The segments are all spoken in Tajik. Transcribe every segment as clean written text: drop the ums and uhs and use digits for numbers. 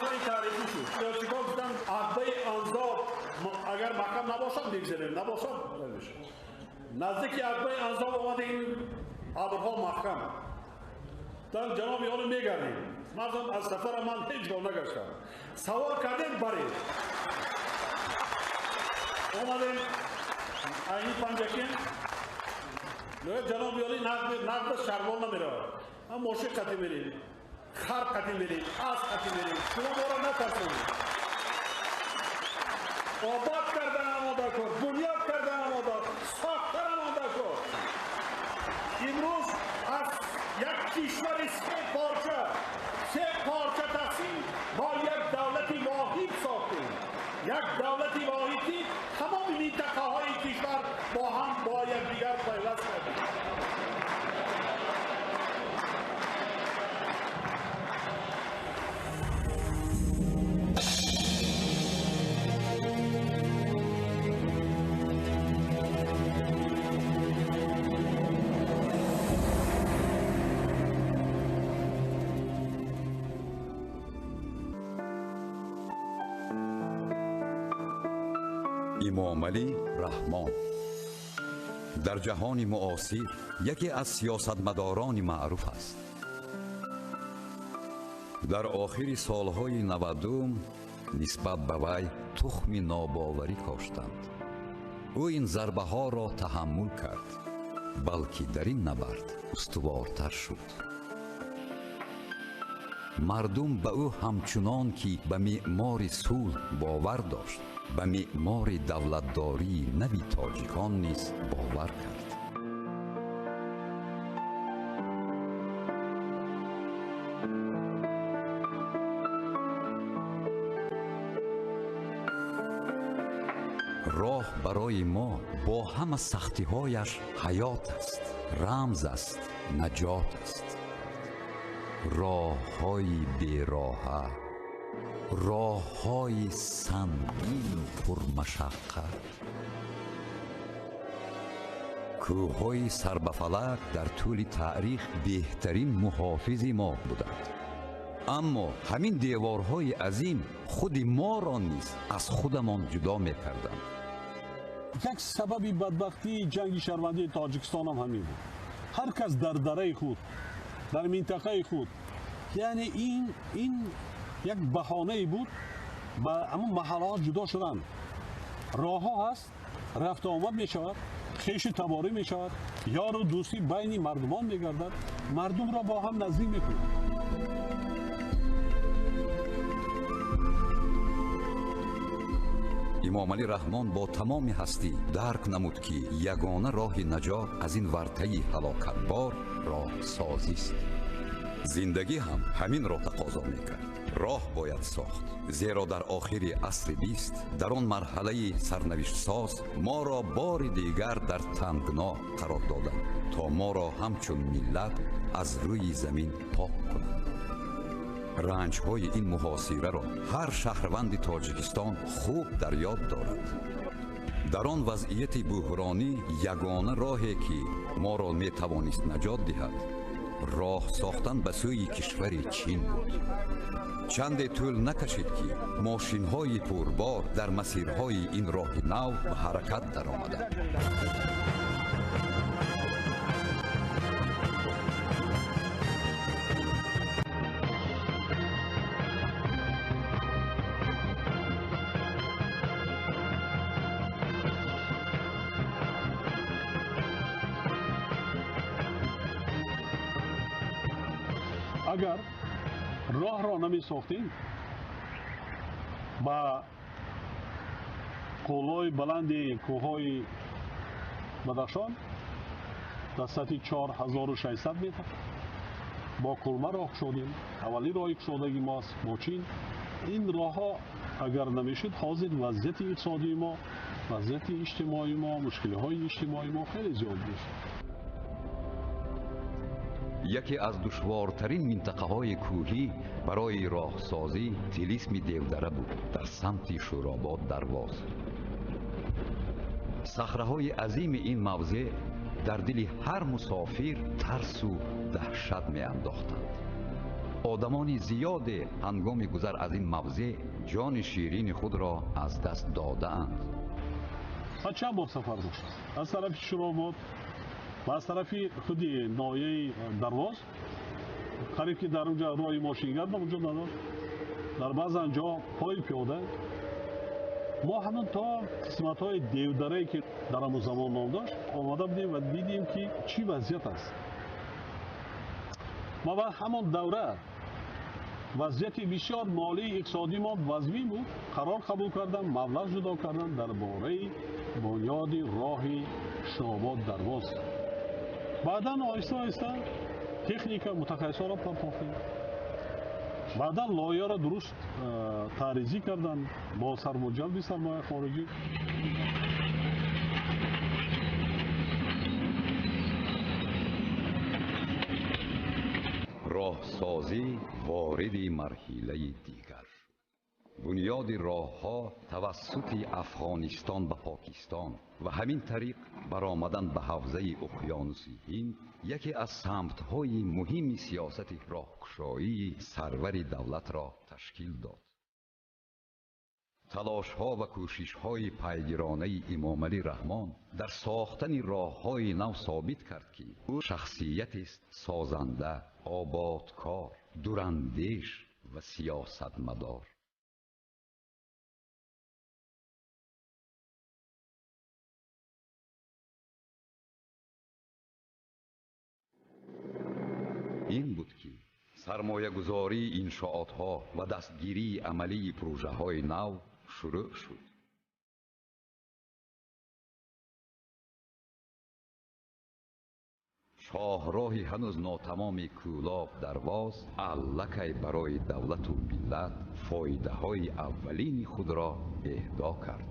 Сафари таърихӣ шуд. Тоҷикон гуфтанд Ақбаи Анзоб агар маҳкам набошад мегзарем, набошад намешавад. Наздики Ақбаи Анзоб омадем, абрҳо маҳкам. Дан ҷаноби олӣ мегардем. Мардум аз сафара ман ҳеҷ гоҳ нагаштам. Савор кардем, баред. Омадем айни Панҷакент. Ҷаноби олӣ нақд шарвон намеравад. Ҳам мошин қатӣ мерем, хар қатӣ мерем, асп қатӣ мерем. Шумо моро натарсонед. Обод кардан омода кор, бунёд кардан омода, сохтан омода кор. Имрӯз аз як кишвари се порча тақсим мо як давлати воҳид сохтем. Як давлати воҳид ки тамоми минтақаҳои кишвар бо ҳам бо якдигар пайваст кардем. Эмомалӣ Раҳмон дар ҷаҳони муосир яке аз сиёсатмадорони маъруф аст. Дар охири солҳои 90 нисбат ба вай тухми нобоварӣ коштанд. Ӯ ин зарбаҳоро таҳаммул кард, балки дар ин набард устувортар шуд. Мардум ба ӯ ҳамчунон ки ба меъмори сулҳ бовар дошт, ба меъмори давлатдории нави тоҷикон низ бовар кард. Роҳ барои мо бо ҳама сахтиҳояш ҳаёт аст, рамз аст, наҷот аст. Роҳҳои бероҳа, роҳҳои сангину пурмашаққат, кӯҳҳои сарбафалак дар тӯли таърих беҳтарин муҳофизи мо буданд. Аммо ҳамин деворҳои азим худи моро низ аз худамон ҷудо мекарданд. Як сабаби бадбахтии ҷанги шаҳрвандии Тоҷикистон ҳам ҳамин буд. Ҳар кас дар дараи худ, дар минтақаи худ, яъне ин як баҳонае буд ба ҳамон маҳаллаҳо ҷудо шудан. Роҳҳо ҳаст, рафту омад мешавад, хешу таборӣ мешавад, ёру дӯстӣ байни мардумон мегардад, мардумро бо ҳам наздик мекунад. Эмомалӣ Раҳмон бо тамоми ҳастӣ дарк намуд, ки ягона роҳи наҷот аз ин вартаи ҳалокатбор роҳсозист. Зиндагӣ ҳам ҳаминро тақозо мекард. Роҳ бояд сохт, зеро дар охири асри 20 дар он марҳалаи сарнавиштсоз моро бори дигар дар тангно қарор доданд, то моро ҳамчун миллат аз рӯи замин пок кунанд. Ранҷҳои ин муҳосираро ҳар шаҳрванди Тоҷикистон хуб дар ёд дорад. Дар он вазъияти буҳронӣ ягона роҳе ки моро метавонист наҷот диҳад, роҳ сохтан ба сӯи кишвари Чин буд. Чанде тӯл накашид, ки мошинҳои пурбор дар масирҳои ин роҳи нав ба ҳаракат даромаданд. Агар роҳро намесохтем, ба қуллаҳои баланди кӯҳҳои Бадахшон дар сатҳи 4600 метр бо кулма роҳ кушодем. Аввалин роҳи кушодагии мост бо Чин. Ин роҳҳо агар намешуд, ҳозир вазъияти иқтисодии мо, вазъияти иҷтимоии мо, мушкилиҳои иҷтимоии мо хеле зиёд буд. Яке аз душвортарин минтақаҳои кӯҳӣ барои роҳсозӣ тилисми Девдара буд дар самти Шӯробод Дарвоз. Сахраҳои азими ин мавзеъ дар дили ҳар мусофир тарсу даҳшат меандохтанд. Одамони зиёде ҳангоми гузар аз ин мавзеъ ҷони ширини худро аз даст додаанд. Ман чанд бор сафар доштам. Аз тарафи Шуробод ва аз тарафи худи ноҳияи Дарвоз, қариб ки дар онҷо роҳи мошингард вуҷуд надошт. Дар баъзан ҷо пои пиёда мо ҳамон то қисматҳои девдарае ки дар ҳамон замон ном дошт омада будем ва дидем ки чӣ вазъият аст. Ма ва ҳамон давра вазъияти бисёр молии иқтисодии мо вазмин буд. Қарор қабул кардам, маблағ ҷудо кардам дар бораи бунёди роҳи Шуробод Дарвоз. Баъдан оҳиста оҳиста техника мутахассисонро партофтем. Баъдан лоиҳаро дуруст таъризӣ карданд бо ҷалби сармояи хориҷӣ. Роҳсозӣ вориди марҳилаи дигар шуд. Бунёди роҳҳо тавассути Афғонистон ба Покистон ва ҳамин тариқ баромадан ба ҳавзаи уқёнуси Ҳинд яке аз самтҳои муҳими сиёсати роҳкушоии сарвари давлатро ташкил дод. Талошҳо ва кӯшишҳои пайгиронаи Эмомалӣ Раҳмон дар сохтани роҳҳои нав собит кард, ки ӯ шахсиятест созанда, ободкор, дурандеш ва сиёсатмадор. Ин буд ки сармоягузории иншоотҳо ва дастгирии амалии пурӯжаҳои нав шурӯъ шуд. Шоҳроҳи ҳанӯз нотамоми Кӯлоб Дарвоз аллакай барои давлату миллат фоидаҳои аввалини худро эҳдо кард.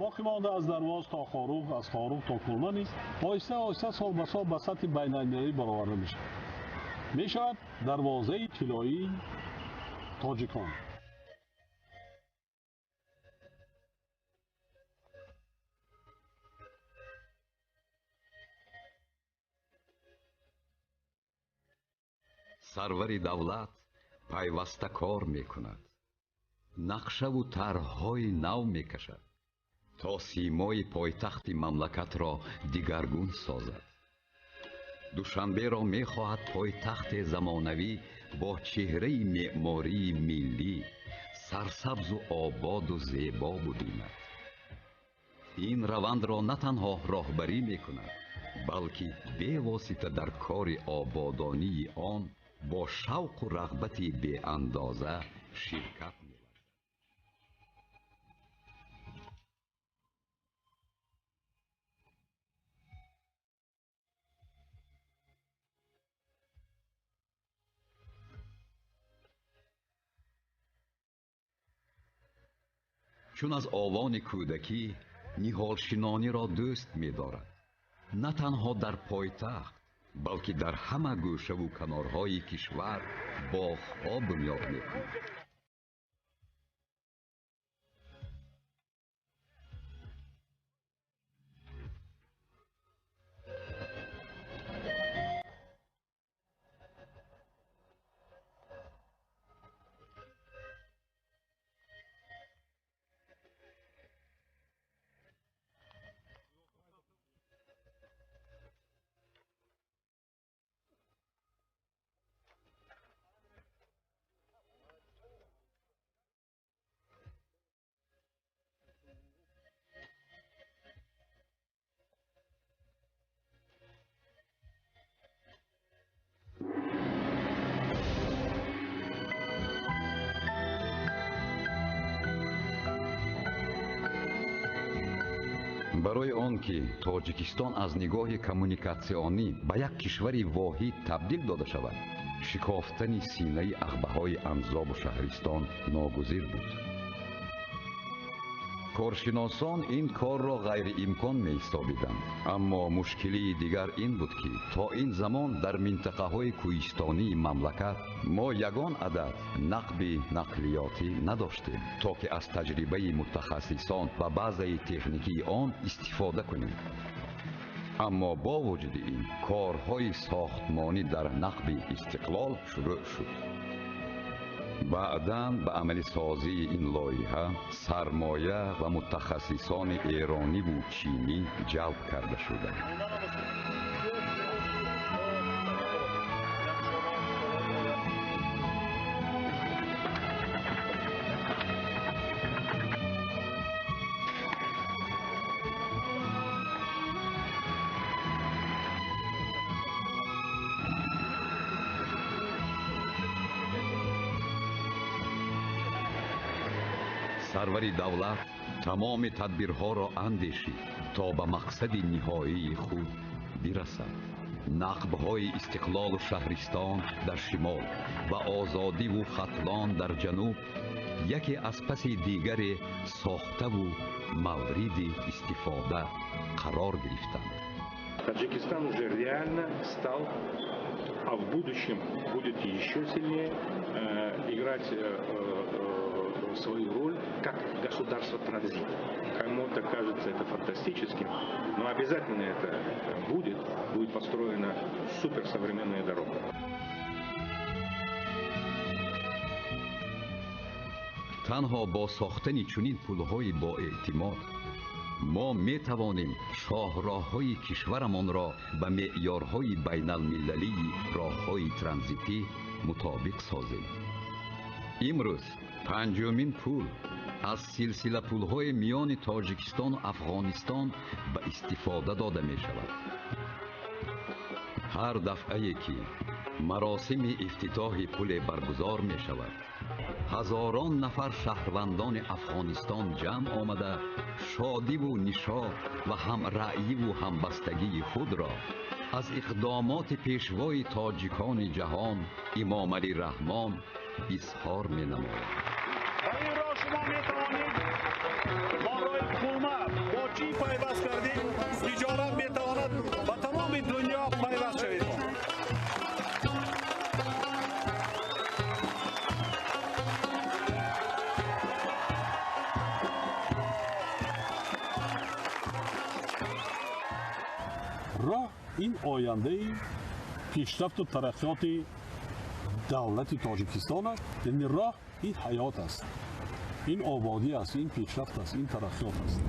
Боқӣ монда аз Дарвоз то Хоруғ, аз Хоруғ то Кулма низ оҳиста оҳиста сол ба сол ба сатҳи байналмилалӣ бароварда мешавад. Мешавад дарвозаи тиллоии тоҷикон. Сарвари давлат пайваста кор мекунад, нақшаву тарҳҳои нав мекашад то симои пойтахти мамлакатро дигаргун созад. Душанберо мехоҳад пойтахте замонавӣ бо чеҳраи меъмории миллӣ, сарсабзу ободу зебо бубинад. Ин равандро на танҳо роҳбарӣ мекунад, балки бевосита дар кори ободонии он бо шавқу рағбати беандоза ширкат меварзад. Чун аз овони кӯдакӣ ниҳолшинониро дӯст медорад, на танҳо дар пойтахт, балки дар ҳама гӯшаву канорҳои кишвар боғҳо бунёд мекунад. Барои он ки Тоҷикистон аз нигоҳи коммуникатсионӣ ба як кишвари воҳид табдил дода шавад, шикофтани синаи ағбаҳои Анзобу шаҳристон ногузир буд. Коршиносон ин корро ғайриимкон меҳисобиданд, аммо мушкилии дигар ин буд, ки то ин замон дар минтақаҳои кӯҳистонии мамлакат мо ягон адад нақби нақлиётӣ надоштем, то ки аз таҷрибаи мутахассисон ва баъзаи техникии он истифода кунем. Аммо бо вуҷуди ин корҳои сохтмонӣ дар нақби Истиқлол шурӯъ шуд. Баъдан ба амалисозии ин лоиҳа сармоя ва мутахассисони эрониву чинӣ ҷалб карда шуданд. Сарвари давлат тамоми тадбирҳоро андешид то ба мақсади ниҳоии худ бирасад. Нақбҳои Истиқлолу Шаҳристон дар шимол ва Озодиву Хатлон дар ҷануб яке аз паси дигаре сохтаву мавриди истифода қарор гирифтанд. Таджикистан уже реально стал, а в будущем будет еще сильнее играть свою роль как государство транзит. Кому-то кажется это фантастическим, но обязательно это будет построена суперсовременная дорога. Танҳо бо сохтани чунин пулҳои боэътимод мо метавонем шоҳроҳҳои кишварамонро ба меъёрҳои байналмилалии роҳҳои транзитӣ мутобиқ созем. Имрӯз панҷумин пул аз силсила пулҳои миёни Тоҷикистону Афғонистон ба истифода дода мешавад. Ҳар дафъае ки маросими ифтитоҳи пуле баргузор мешавад, ҳазорон нафар шаҳрвандони Афғонистон ҷамъ омада шодиву нишот ва ҳамраъиву ҳамбастагии худро аз иқдомоти пешвои тоҷикони ҷаҳон Имомалӣ Раҳмон изҳор менамояд. Ба ин роҳ шумо метавонед бо роҳи Қулма бо чӣ пайваст кардем, тиҷорат метавонад ба тамоми дунё пайваст шавед. Роҳ ин ояндаи пешрафту тараққиёти давлати Тоҷикистон аст. Яъне роҳ ин ҳаёт аст, ин ободӣ аст, ин пешрафт аст, ин тараққиёт аст.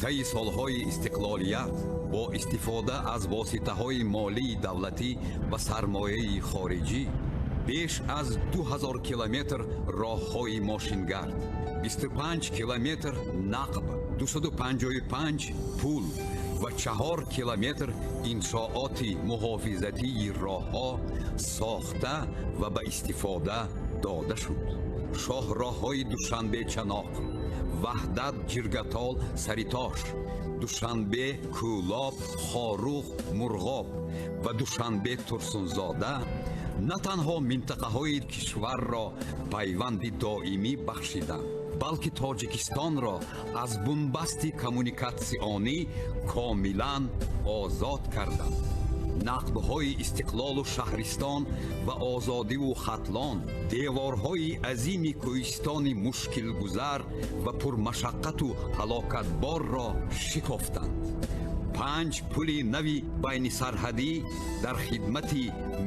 Таи солҳои истиқлолият бо истифода аз воситаҳои молии давлатӣ ва сармояи хориҷӣ беш аз 2000 километр роҳҳои мошингард, 25 километр нақб, 255 пул ва 4 километр иншооти муҳофизатии роҳҳо сохта ва ба истифода дода шуд. Шоҳроҳҳои Душанбе-Чаноқ, Ваҳдат Ҷиргатол Саритош, Душанбе Кӯлоб Хоруғ Мурғоб ва Душанбе Турсунзода на танҳо минтақаҳои кишварро пайванди доимӣ бахшиданд, балки Тоҷикистонро аз бунбасти коммуникатсионӣ комилан озод карданд. Нақбҳои Истиқлолу Шаҳристон ва Озодиву Хатлон деворҳои азими кӯҳистони мушкилгузар ва пурмашаққату ҳалокатборро шикофтанд. 5 пули нави байнисарҳадӣ дар хидмати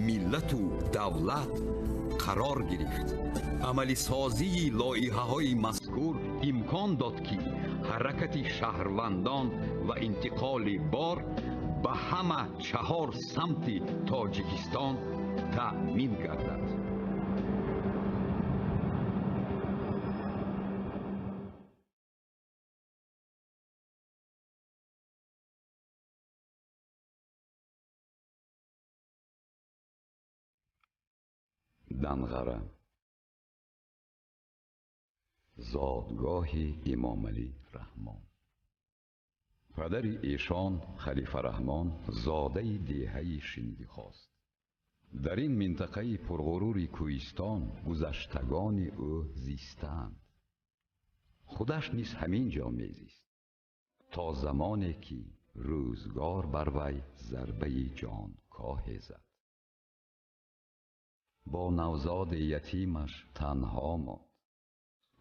миллату давлат қарор гирифт. Амалисозии лоиҳаҳои мазкур имкон дод, ки ҳаракати шаҳрвандон ва интиқоли бор ба ҳама 4 самти Тоҷикистон таъмин гардад. Данғара, зодгоҳи Имомалӣ Раҳмон. Падари эшон Халифа Раҳмон зодаи деҳаи Шиндихост. Дар ин минтақаи пурғурури кӯҳистон гузаштагони ӯ зистаанд. Худаш низ ҳамин ҷо мезист то замоне ки рӯзгор бар вай зарбаи ҷонкоҳе зад. Бо навзоди ятимаш танҳо монд.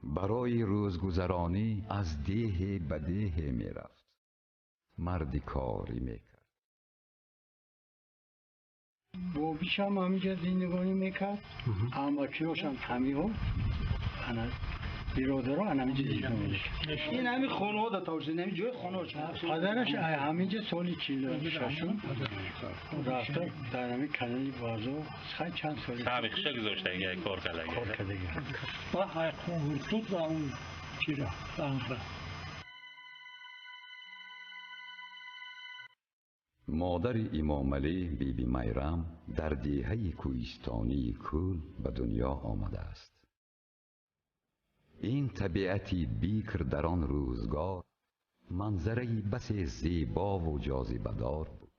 Барои рӯзгузаронӣ аз деҳе ба деҳе мерафт. Марди корӣ мекард. Бобишам ҳаминҷа зиндагонӣ мекард, амакиёшам ҳамиҳо, биродаро ҳаминҷа зиндагонӣ мекард. Ин ҳамин хонаҳо да тавшид, ҳамин ҷои хонаҳо. Падараш ҳаминҷа соли 46 рафта дар ҳамин канали бозор хай чанд сол таърихча гузоштагӣ кор кардагӣ. Кор кардагӣ. Ба Қунгуртут ва он чира, Анқара. Модари Имомалӣ Биби Майрам дар деҳаи кӯҳистонии Кӯл ба дунё омадааст. Ин табиати бикр дар он рӯзгор манзараи басе зебову ҷозибадор буд.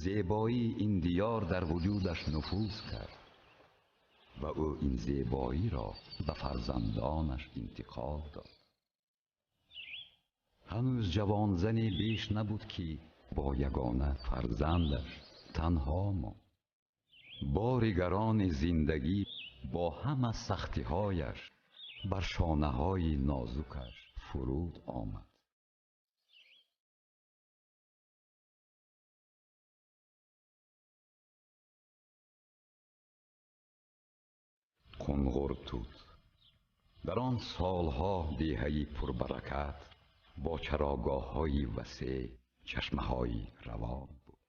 Зебоии ин диёр дар вуҷудаш нуфуз кард ва ӯ ин зебоиро ба фарзандонаш интиқол дод. Ҳанӯз ҷавонзане беш набуд, ки бо ягона фарзандаш танҳо монд. Бори гарони зиндагӣ бо ҳама сахтиҳояш бар шонаҳои нозукаш фуруд омад. Қунгуртут дар он солҳо деҳаи пурбаракат бо чарогоҳҳои васеъ, чашмаҳои равон буд.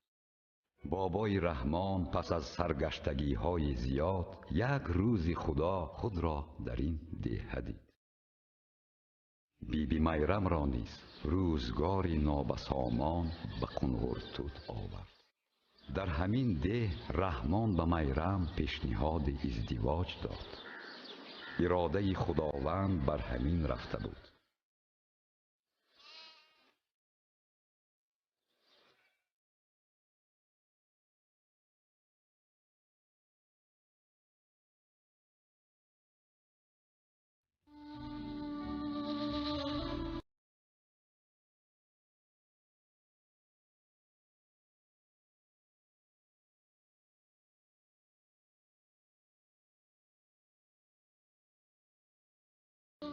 Бобои Раҳмон пас аз саргаштагиҳои зиёд як рӯзи Худо худро дар ин деҳа дид. Биби Майрамро низ рӯзгори нобасомон ба Қунгуртут овард. Дар ҳамин деҳ Раҳмон ба Майрам пешниҳоди издивоҷ дод. Иродаи Худованд бар ҳамин рафта буд.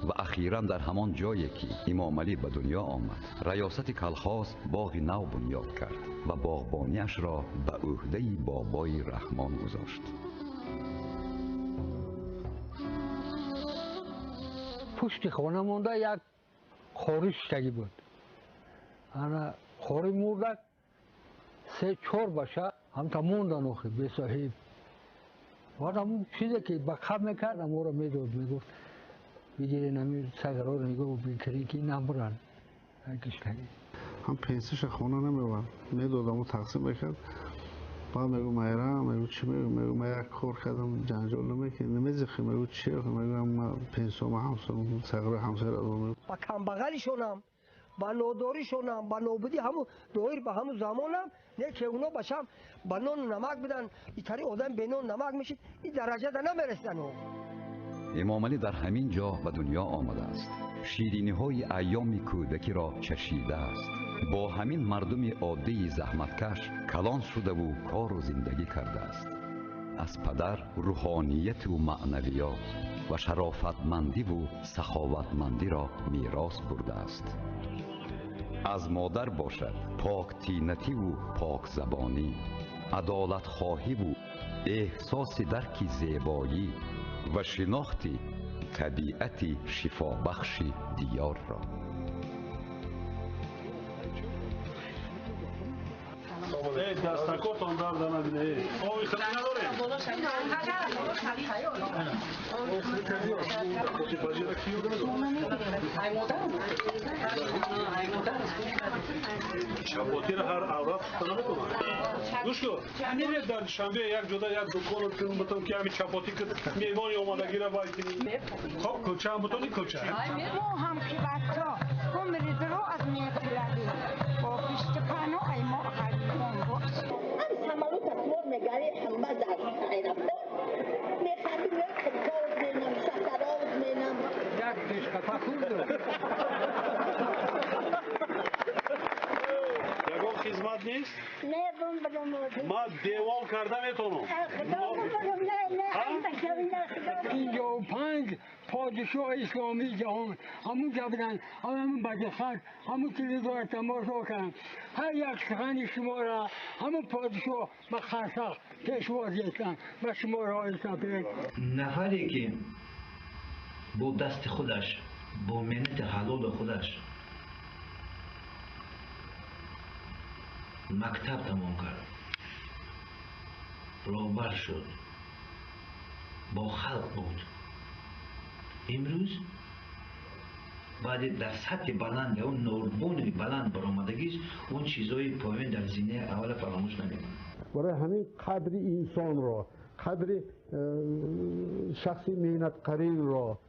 Ва ахиран дар ҳамон ҷое ки Имомалӣ ба дунё омад, раёсати колхоз боғи нав бунёд кард ва боғбониашро ба ӯҳдаи бобои Раҳмон гузошт. Пушти хона монда як қори шиштагӣ буд. Ана қори мурдак 3-4 баша ҳамта мондан охи бесоҳиб. Баъд ҳамун чизе ки ба қаб мекард ҳамонро медод, мегуфт бигирен ҳамин сагароро нигоҳ бикунед ки намуранд. Ҳам пенсияша хона намеовард, медод, ҳамон тақсим мекард. Баъд мегӯ Майрам, мегӯ чӣ мегӯ? Мегӯ ман як кор кардам, ҷанҷол намекунӣ, намезихӣ. Мегӯ чӣ? Мегӯ ман пенсияма сагарои ҳамсояро додам. Ба камбағалишонам, ба нодоришонам, ба нобудӣ ҳамун доир ба ҳамун замонам, не ки اونا башам ба нону намак бидан, итари одам бе нону намак мешид, ин дараҷада намерасидан. Имомалӣ дар ҳамин ҷо ба дунё омадааст. Шириниҳои айёми кӯдакиро чашидааст. Бо ҳамин мардуми оддии заҳматкаш калон шудаву кору зиндагӣ кардааст. Аз падар рӯҳонияту маънавиёт ва шарофатмандиву саховатмандиро мерос бурдааст. Аз модар бошад поктинативу покзабонӣ, адолатхоҳиву эҳсоси дарки зебоӣ ва шинохти табиати шифобахши диёрро. Дастакотон дарда набине. Ови хати надорем? Чапотиро ҳар аврат пухта наметавонад. Гӯш кун, мебинед дар Душанбе як ҷода як дукон кун бутон ки ҳамин чапотӣ ки меҳмони омадагиро вай кунӣ. Хоб кулчаам бутони кулча. Мо ҳам ки бача умри дро аз меқилавӣ бо пишти пано ай мо ғарибон бош. Ҳам самолёт асвор мегари ҳама дар аэропорт механдим, киркоз менам, шакароз менам. Як пешқафа хурду. Ягон хизмат нест? Не, бум баром. Ман девол карда метавонам. Худо баром, не, не, ай бача 55 پادشاه اسلامی جهان همون جبران همون بدخط همون تلویزیون تماشا کردن. هر یک سخن شما را همون پادشاه به خرسخ پیشواز گرفتن و شما را سفید. نفری که با دست خودش با منت حلال خودش مکتب تمام کرد، رهبر شد، با خلق بود، امروز بعد در سطح بلند اون نوربون بلند برآمدگیست، اون چیزای پایین در زینه اول فراموش نمیکنه. برای همین قدر انسان را، قدر شخص مهنت قرین را،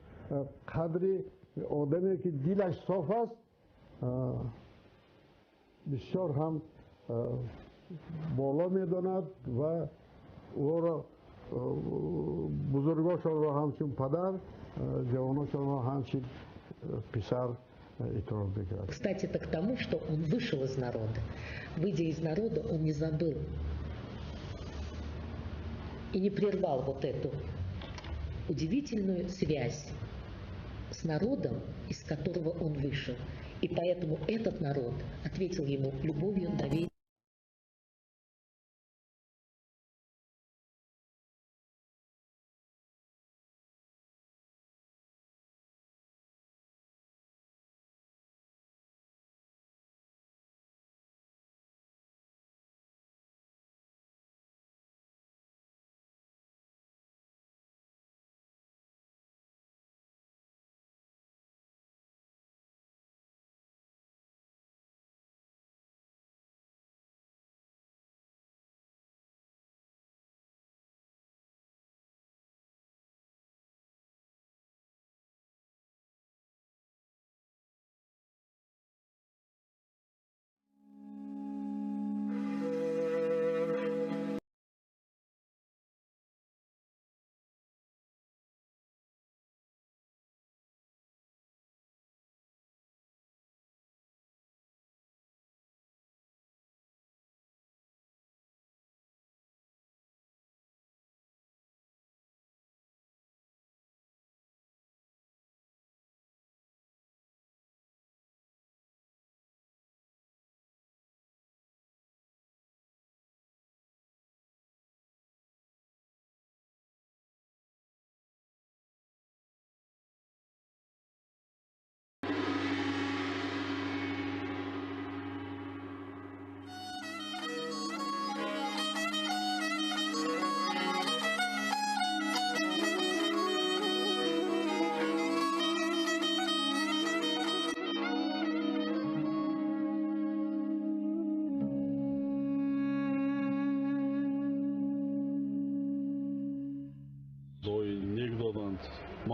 قدر آدمی که دلش صاف است بسیار هم بالا میداند و او را بزرگاشان را همچون پدر، جواناشان را همچون писар اعتراف میکرد. Кстати, это к тому, что он вышел из народа. Выйдя из народа, он не забыл и не прервал вот эту удивительную связь с народом, из которого он вышел. И поэтому этот народ ответил ему любовью, доверием.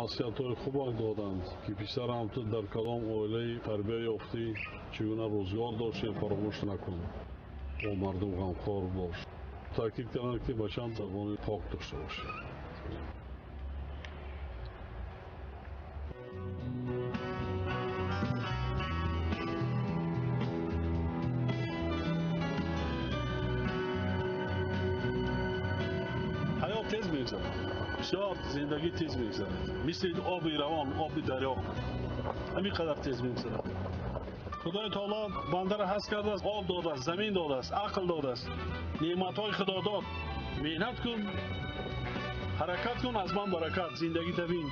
Маслиҳатҳои хубак доданд, ки писарам ту дар кадом оилаи тарбия ёфтӣ, чӣ гуна рӯзгор доштӣ, фаромӯш накун, бо мардум ғамхор бош. Таъкид карданд, ки бачам забони пок дошта бошӣ. Ҳаёт тез мегзарад, бисёр зиндагӣ тез мегзарад, мисли оби равон, оби дарё ҳамин қадар тез мегзарад. Худои таоло бандаро ҳаст кардааст, об додааст, замин додааст, ақл додааст, неъматҳои худо дод. Меҳнат кун, ҳаракат кун, аз ман баракат, зиндагита бин.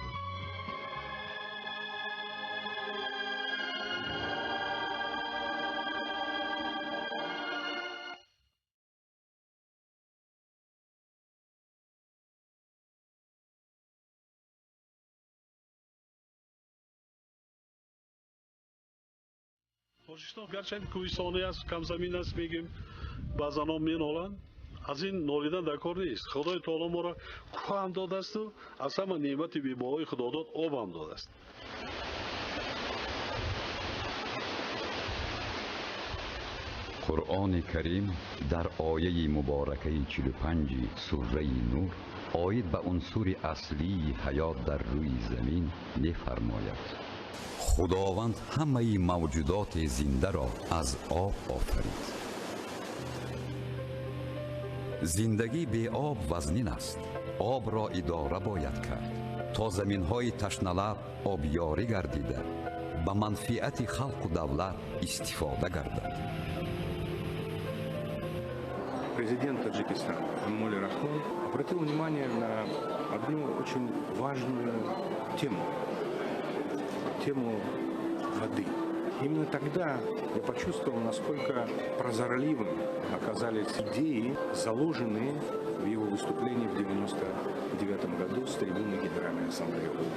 Тоҷикистон гарчанд кӯҳистонӣ аст, камзамин аст, мегӯем, баъзанҳо меноланд. Аз ин нолидан дар кор нест. Худои таоло моро кӯҳ ҳам додаасту аз ҳама неъмати бебаҳои худодод об ҳам додааст. Қуръони Карим дар ояи муборакаи 45 сураи Нур оид ба унсури аслии ҳаёт дар рӯи замин мефармояд: Худованд ҳамаи мавҷудоти зиндаро аз об офарид. Зиндагӣ бе об вазнин аст. Обро идора бояд кард, то заминҳои ташналаб обёрӣ гардида, ба манфиати халқу давлат истифода гардад. Президент Таджикистана Эмомали Рахмон обратил внимание на одну очень важную тему, тему воды. Именно тогда я почувствовал, насколько прозорливыми оказались идеи, заложенные в его выступлении в 1999 году с трибуны Генеральной Ассамблеи ООН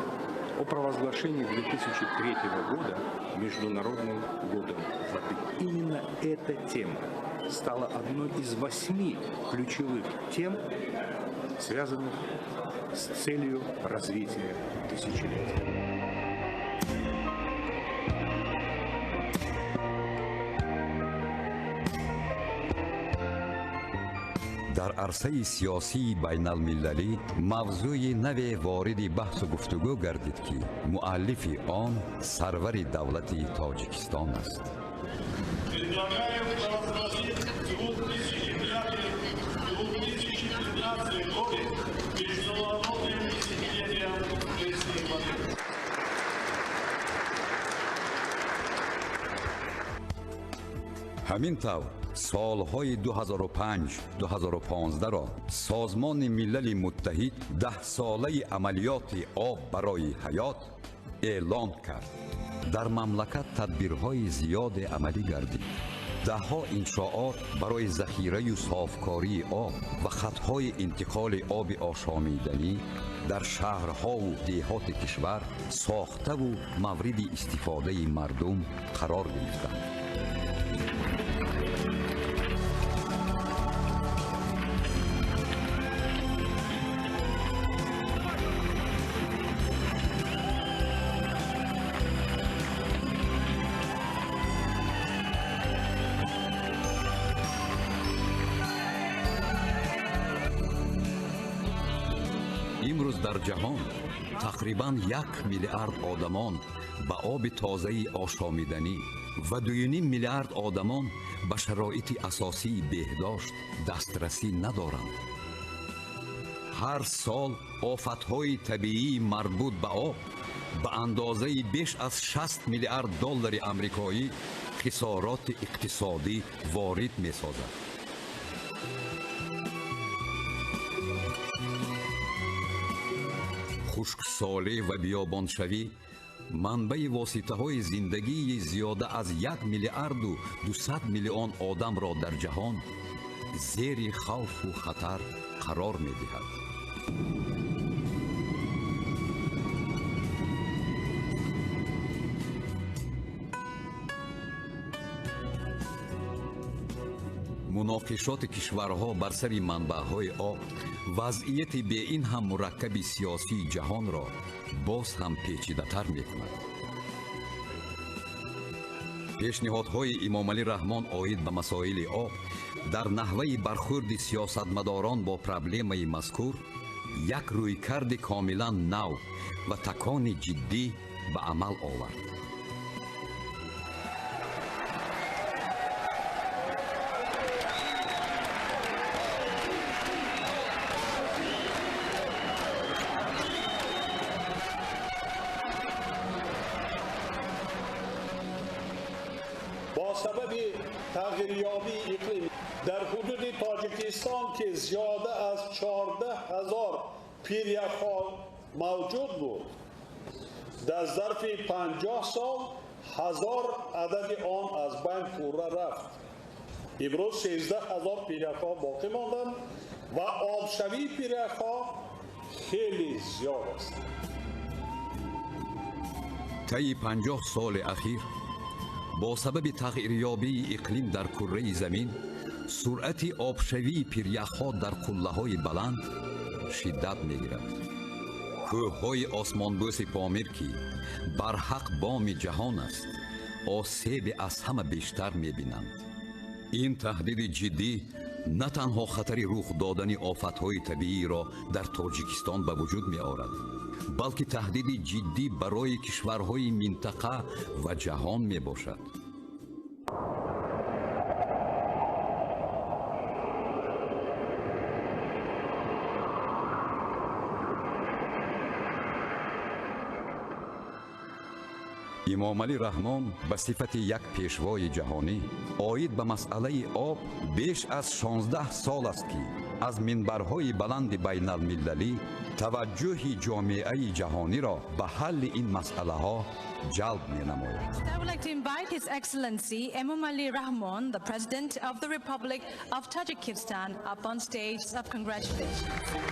о провозглашении 2003 года Международным годом воды. Именно эта тема стала одной из 8 ключевых тем, связанных с целью развития тысячелетия. Дар арсаи сиёсии байналмилалӣ мавзӯи наве вориди баҳсу гуфтугӯ гардид, ки муаллифи он сарвари давлати Тоҷикистон аст. Предлагаю провозгласить 2005-2015 годы международным десятилетием пресной воды. Ҳамин тавр солҳои 2005-2015-ро Созмони Милали Муттаҳид 10-солаи амалиёти об барои ҳаёт эълон кард. Дар мамлакат тадбирҳои зиёде амалӣ гардид. Даҳҳо иншоот барои захираю софкории об ва хатҳои интиқоли оби ошомиданӣ дар шаҳрҳову деҳоти кишвар сохтаву мавриди истифодаи мардум қарор гирифтанд. Имрӯз дар ҷаҳон тақрибан 1 миллиард одамон ба оби тозаи ошомиданӣ ва 2,5 миллиард одамон ба шароити асосии беҳдошт дастрасӣ надоранд. Ҳар сол офатҳои табиии марбут ба об ба андозаи беш аз 60 миллиард доллари амрикоӣ хисороти иқтисодӣ ворид месозад. Хушксолӣ ва биёбоншавӣ манбаи воситаҳои зиндагии зиёда аз 1 миллиарду 200 миллион одамро дар ҷаҳон зери хавфу хатар қарор медиҳад. Муноқишоти кишварҳо бар сари манбаъҳои об вазъияти беин ҳам мураккаби сиёсии ҷаҳонро боз ҳам печидатар мекунад. Пешниҳодҳои Эмомалӣ Раҳмон оид ба масоили об дар наҳваи бархӯрди сиёсатмадорон бо проблемаи мазкур як рӯйкарди комилан нав ва такони ҷиддӣ ба амал овард. Бо сабаби тағйирёбии иқлим дар ҳудуди Тоҷикистон, ки зиёда аз 14 000 пиряхҳо мавҷуд буд, дар зарфи 50 сол 1000 адади он аз байн пурра рафт. Имрӯз 13 000 пиряхҳо боқӣ монданд ва обшавии пиряхҳо хеле зиёд аст. Таи 50 соли ахир бо сабаби тағйирёбии иқлим дар курраи замин суръати обшавии пиряхҳо дар қуллаҳои баланд шиддат мегирад. Кӯҳҳои осмонбӯси Помир, ки барҳақ боми ҷаҳон аст, осеби аз ҳама бештар мебинанд. Ин таҳдиди ҷиддӣ на танҳо хатари рух додани офатҳои табииро дар Тоҷикистон ба вуҷуд меорад, балки таҳдиди ҷиддӣ барои кишварҳои минтақа ва ҷаҳон мебошад. Эмомалӣ Раҳмон ба сифати як пешвои ҷаҳонӣ оид ба масъалаи об беш аз 16 сол аст, ки аз минбарҳои баланди байналмилалӣ таваҷҷӯҳи ҷомеаи ҷаҳониро ба ҳалли ин масъалаҳо ҷалб менамояд. I would like to invite His Excellency Emomali Rahmon, the President of the Republic of Tajikistan, up on stage of congratulations.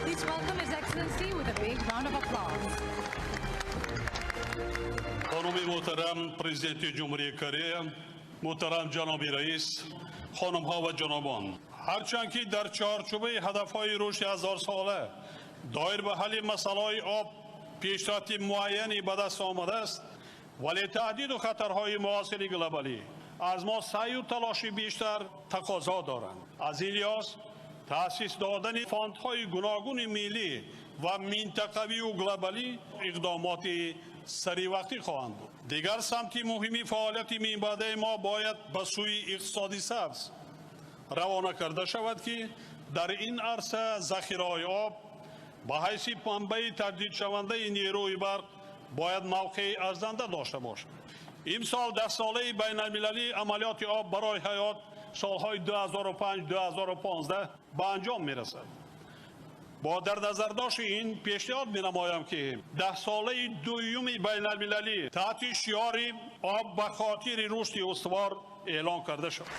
Please welcome His Excellency with a big round of applause. Хонуми муҳтарам президенти Ҷумҳурии Корея, муҳтарам ҷаноби раис, хонумҳо ва ҷанобон, ҳарчанд ки дар чорчӯбаи ҳадафҳои рушди ҳазорсола доир ба ҳалли масъалаҳои об пешрафти муайяне ба даст омадааст, вале таҳдиду хатарҳои муосири глобалӣ аз мо саъю талоши бештар тақозо доранд. Аз ин лиҳоз таъсис додани фондҳои гуногуни миллӣ ва минтақавию глобалӣ иқдомоти саривақтӣ хоҳанд буд. Дигар самти муҳими фаъолияти минбаъдаи мо бояд ба сӯи иқтисоди сабз равона карда шавад, ки дар ин арса захираҳои об ба ҳайси манбаи таҷдидшавандаи нерӯи барқ бояд мавқеи арзанда дошта бошад. Имсол даҳсолаи байналмилалии амалиёти об барои ҳаёт солҳои 2005-2015 ба анҷом мерасад. Бо дар назардошти ин пешниҳод менамоям, ки даҳсолаи дуюми байналмилалӣ таҳти шиори об ба хотири рушди устувор эълон карда шавад.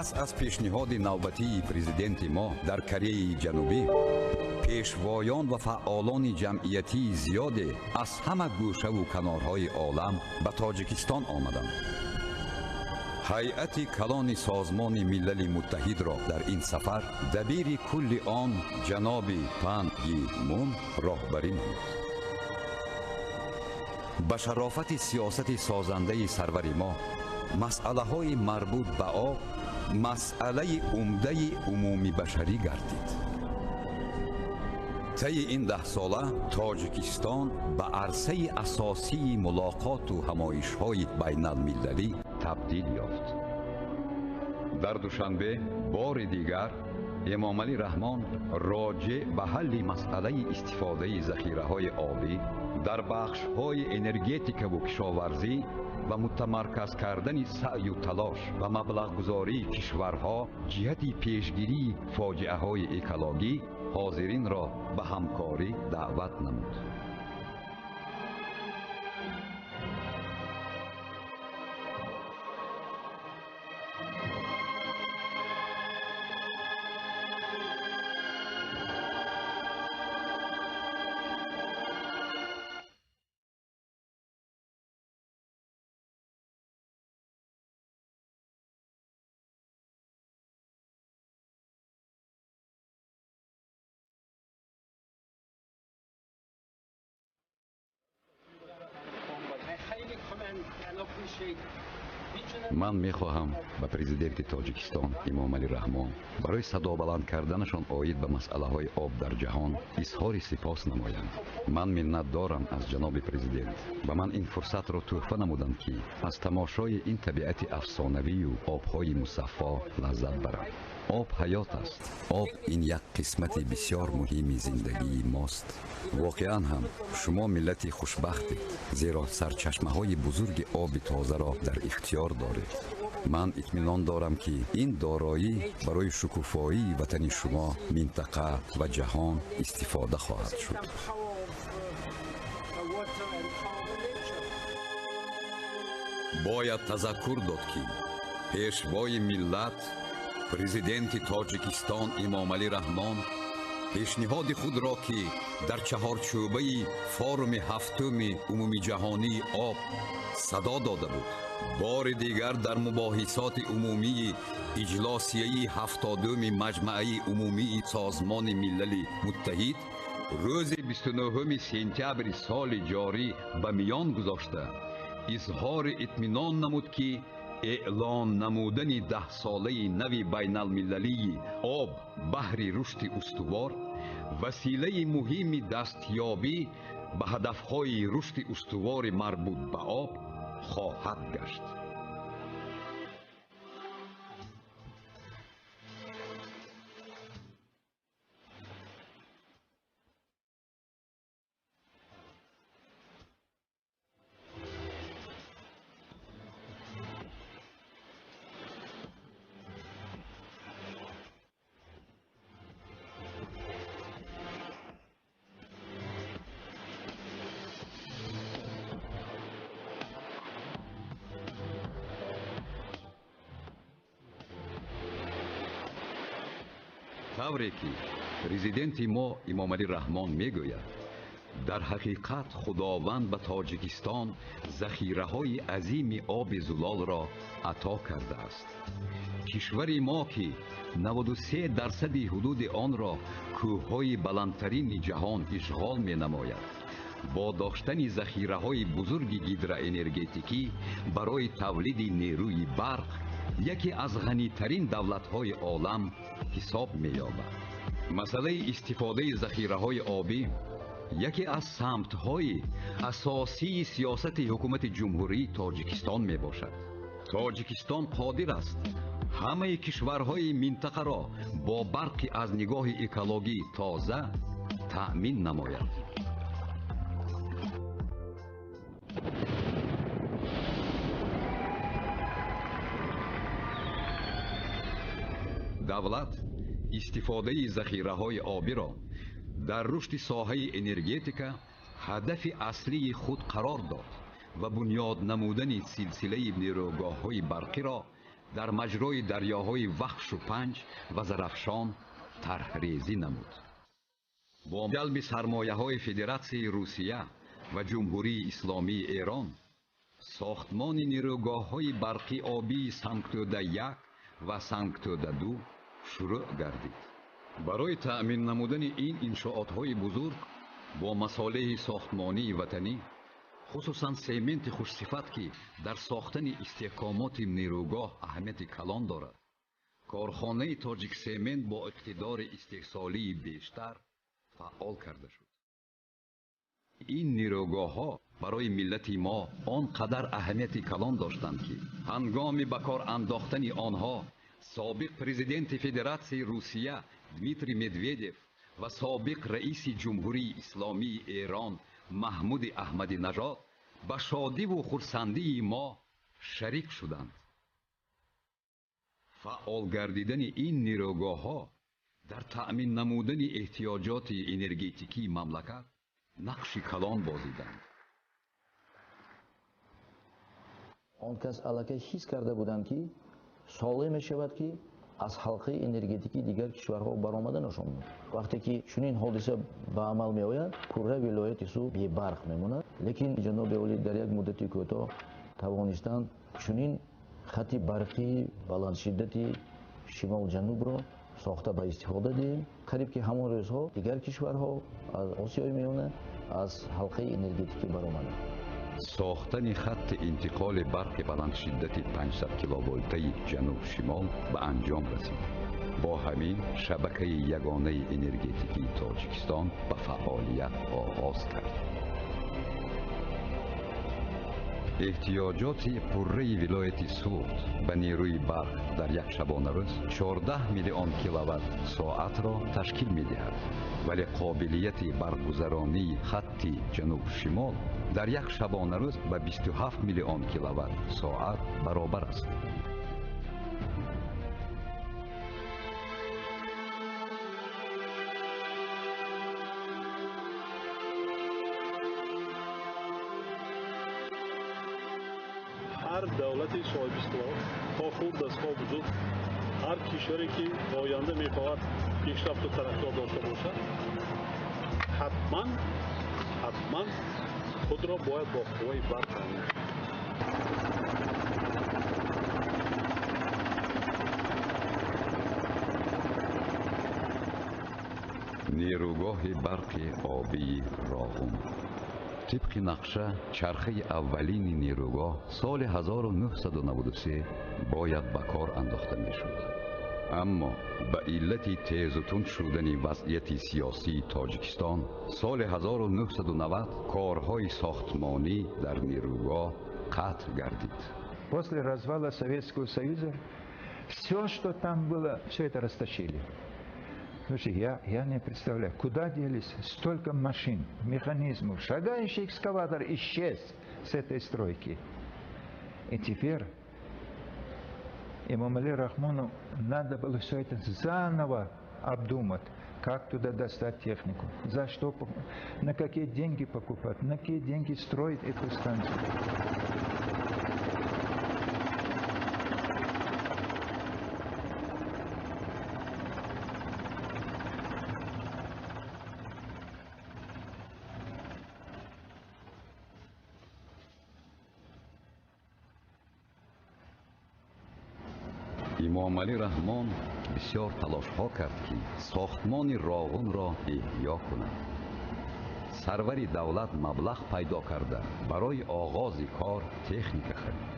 Пас аз пешниҳоди навбатии президенти мо дар Кореяи Ҷанубӣ пешвоён ва фаъолони ҷамъиятии зиёде аз ҳама гӯшаву канорҳои олам ба Тоҷикистон омаданд. Ҳайати калони Созмони Милали Муттаҳидро дар ин сафар дабири кулли он ҷаноби Пан Ги Мун роҳбарӣ намуд. Ба шарофати сиёсати созандаи сарвари мо масъалаҳои марбут ба об масъалаи умдаи умумибашарӣ гардид. Таи ин даҳсола Тоҷикистон ба арсаи асосии мулоқоту ҳамоишҳои байналмилалӣ табдил ёфт. Дар Душанбе бори дигар Эмомалӣ Раҳмон роҷеъ ба ҳалли масъалаи истифодаи захираҳои обӣ дар бахшҳои энергетикаву кишоварзӣ ва мутамарказ кардани саъю талош ва маблағгузории кишварҳо ҷиҳати пешгирии фоҷиаҳои экологӣ ҳозиринро ба ҳамкорӣ даъват намуд. Ман мехоҳам ба президенти Тоҷикистон Эмомалӣ Раҳмон барои садобаланд карданашон оид ба масъалаҳои об дар ҷаҳон изҳори сипос намоям. Ман миннатдорам аз ҷаноби президент. Ба ман ин фурсатро тӯҳфа намуданд, ки аз тамошои ин табиати афсонавию обҳои мусаффо лаззат барам. Об ҳаёт аст. Об ин як қисмати бисёр муҳими зиндагии мост. Воқеан ҳам шумо миллати хушбахтед, зеро сарчашмаҳои бузурги оби тозаро дар ихтиёр доред. Ман итминон дорам, ки ин дороӣ барои шукуфоии ватани шумо, минтақа ва ҷаҳон истифода хоҳад шуд. Бояд тазаккур дод, ки пешвои миллат президенти Тоҷикистон Эмомалӣ Раҳмон пешниҳоди худро, ки дар чаҳорчӯбаи форуми ҳафтуми умумиҷаҳонии об садо дода буд, бори дигар дар мубоҳисоти умумии Иҷлосияи 70-уми Маҷмаи Умумии Созмони Милали Муттаҳид рӯзи 29 сентябри соли ҷорӣ ба миён гузошта, изҳори итминон намуд, ки эълон намудани 10-солаи нави байналмилалии об баҳри рушди устувор василаи муҳими дастёбӣ ба ҳадафҳои рушди устувори марбут ба об хоҳад гашт. Тавре ки президенти мо Эмомалӣ Раҳмон мегӯяд, дар ҳақиқат Худованд ба Тоҷикистон захираҳои азими оби зулолро ато кардааст. Кишвари мо, ки 93% ҳудуди онро кӯҳҳои баландтарини ҷаҳон ишғол менамояд, бо доштани захираҳои бузурги гидроэнергетикӣ барои тавлиди нерӯи барқ яке аз ғанитарин давлатҳои олам ҳисоб меёбад. Масъалаи истифодаи захираҳои обӣ яке аз самтҳои асосии сиёсати ҳукумати Ҷумҳурии Тоҷикистон мебошад. Тоҷикистон қодир аст ҳамаи кишварҳои минтақаро бо барқи аз нигоҳи экологӣ тоза таъмин намояд. Давлат истифодаи захираҳои обиро дар рушди соҳаи энергетика ҳадафи аслии худ қарор дод ва бунёд намудани силсилаи нерӯгоҳҳои барқиро дар маҷрои дарёҳои Вахшу Панҷ ва Зарафшон тарҳрезӣ намуд. Бо ҷалби сармояҳои Федератсияи Русия ва Ҷумҳурии Исломии Эрон сохтмони нерӯгоҳҳои барқи обии Сангтӯда 1 ва Сангтӯда 2 шурӯъ гардид. Барои таъмин намудани ин иншоотҳои бузург бо масолеҳи сохтмонии ватанӣ, хусусан сементи хушсифат, ки дар сохтани истеҳкомоти нерӯгоҳ аҳамияти калон дорад, корхонаи Тоҷиксемент бо иқтидори истеҳсолии бештар фаъол карда шуд. Ин нерӯгоҳҳо барои миллати мо он қадар аҳамияти калон доштанд, ки ҳангоми ба кор андохтани онҳо собиқ президенти Федератсияи Русия Дмитрий Медведев ва собиқ раиси Ҷумҳурии Исломии Эрон Маҳмуди Аҳмадинажод ба шодиву хурсандии мо шарик шуданд. Фаъол гардидани ин нерӯгоҳҳо дар таъмин намудани эҳтиёҷоти энергетикии мамлакат нақши калон бозиданд. Он кас аллакай ҳис карда буданд, ки соле мешавад, ки аз ҳалқаи энергетикии дигар кишварҳо баромада ношон буд. Вақте ки чунин ҳодиса ба амал меояд, пурра вилояти Суғд бебарқ мемонад. Лекин ҷаноби олӣ дар як муддати кӯтоҳ тавонистанд чунин хати барқии баландшиддати шимол-ҷанубро сохта ба истифода диҳем. Қариб ки ҳамон рӯзҳо дигар кишварҳо аз Осиёи Миёна аз ҳалқаи энергетикӣ баромаданд. Сохтани хатти интиқоли барқи баландшиддати 500 киловолтаи ҷануб-шимол ба анҷом расид. Бо ҳамин шабакаи ягонаи энергетикии Тоҷикистон ба фаъолият оғоз кард. Эҳтиёҷоти пурраи вилояти Суғд ба нерӯи барқ дар як шабонарӯз 14 миллион киловатт соатро ташкил медиҳад, вале қобилияти барқгузаронии хатти ҷануб-шимол дар як шабонарӯз ба 27 миллион киловатт соат баробар аст. Ҳар давлати соҳибистиқлол, то хурд аст, то бузург, ҳар кишваре ки оянда мехоҳад пешрафту тараққиёт дошта бошад, ҳатман худро бояд бо қувваи барқ таъмин. Нерӯгоҳи барқи обии Роғун. Тибқи нақша, чархаи аввалини нерӯгоҳ соли 1993 бояд ба кор андохта мешуд. Аммо ба иллати тезу тунд шудани вазъияти сиёсии Тоҷикистон соли 1990 корҳои сохтмонӣ дар нерӯгоҳ қатъ гардид. После развала Советского Союза все, что там было, все это растащили. Слушай, я не представляю, куда делись столько машин, механизмов. Шагающий экскаватор исчез с этой стройки. И теперь Эмомали Рахмону надо было все это заново обдумать, как туда достать технику, за что, на какие деньги покупать, на какие деньги строить эту станцию. Эмомалӣ Раҳмон бисёр талошҳо кард, ки сохтмони Роғунро эҳё кунад. Сарвари давлат маблағ пайдо карда, барои оғози кор техника харид.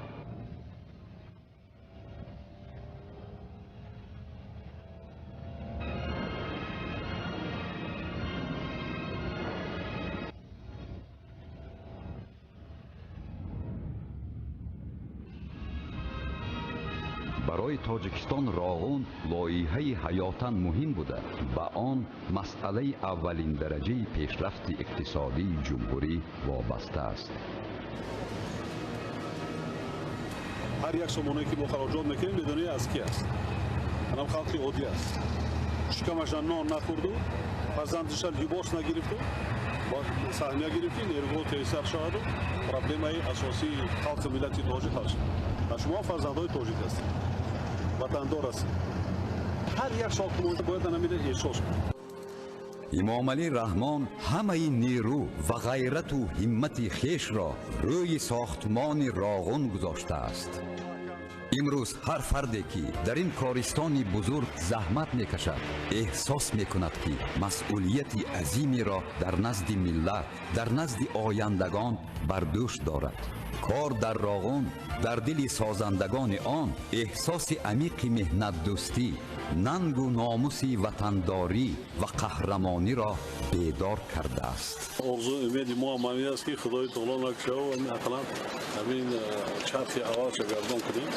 Барои Тоҷикистон Роғун лоиҳаи ҳаётан муҳим буда, ба он масъалаи аввалиндараҷаи пешрафти иқтисодии ҷумҳурӣ вобаста аст. Ҳар як сомонае ки мо хароҷот мекунем, медонӣ аз ки аст? Анам халқи оддӣ аст. Шикамаша нон нахӯрду, фарзандиша либос нагирифту, саҳмия гирифти, нерӯгоҳ тезтар шаваду проблемаи асосии халқи миллати тоҷик ҳал шавад. Шумо фарзандҳои тоҷик ҳастед, ватандор ҳастед. Ҳар як сохтмон бояд анамиро эҳсос кунад. Эмомалӣ Раҳмон ҳамаи нерӯ ва ғайрату ҳиммати хешро рӯи сохтмони Роғун гузоштааст. Имрӯз ҳар фарде, ки дар ин користони бузург заҳмат мекашад, эҳсос мекунад, ки масъулияти азимеро дар назди миллат, дар назди ояндагон бар дӯш дорад. Кор дар Роғун дар дили созандагони он эҳсоси амиқи меҳнатдӯстӣ, нангу номуси ватандорӣ ва қаҳрамониро бедор кардааст. Орзу умеди мо ҳам ҳамин аст, ки Худои таоло накушава, ақаллан ҳамин чархи аввалша гардон кунем.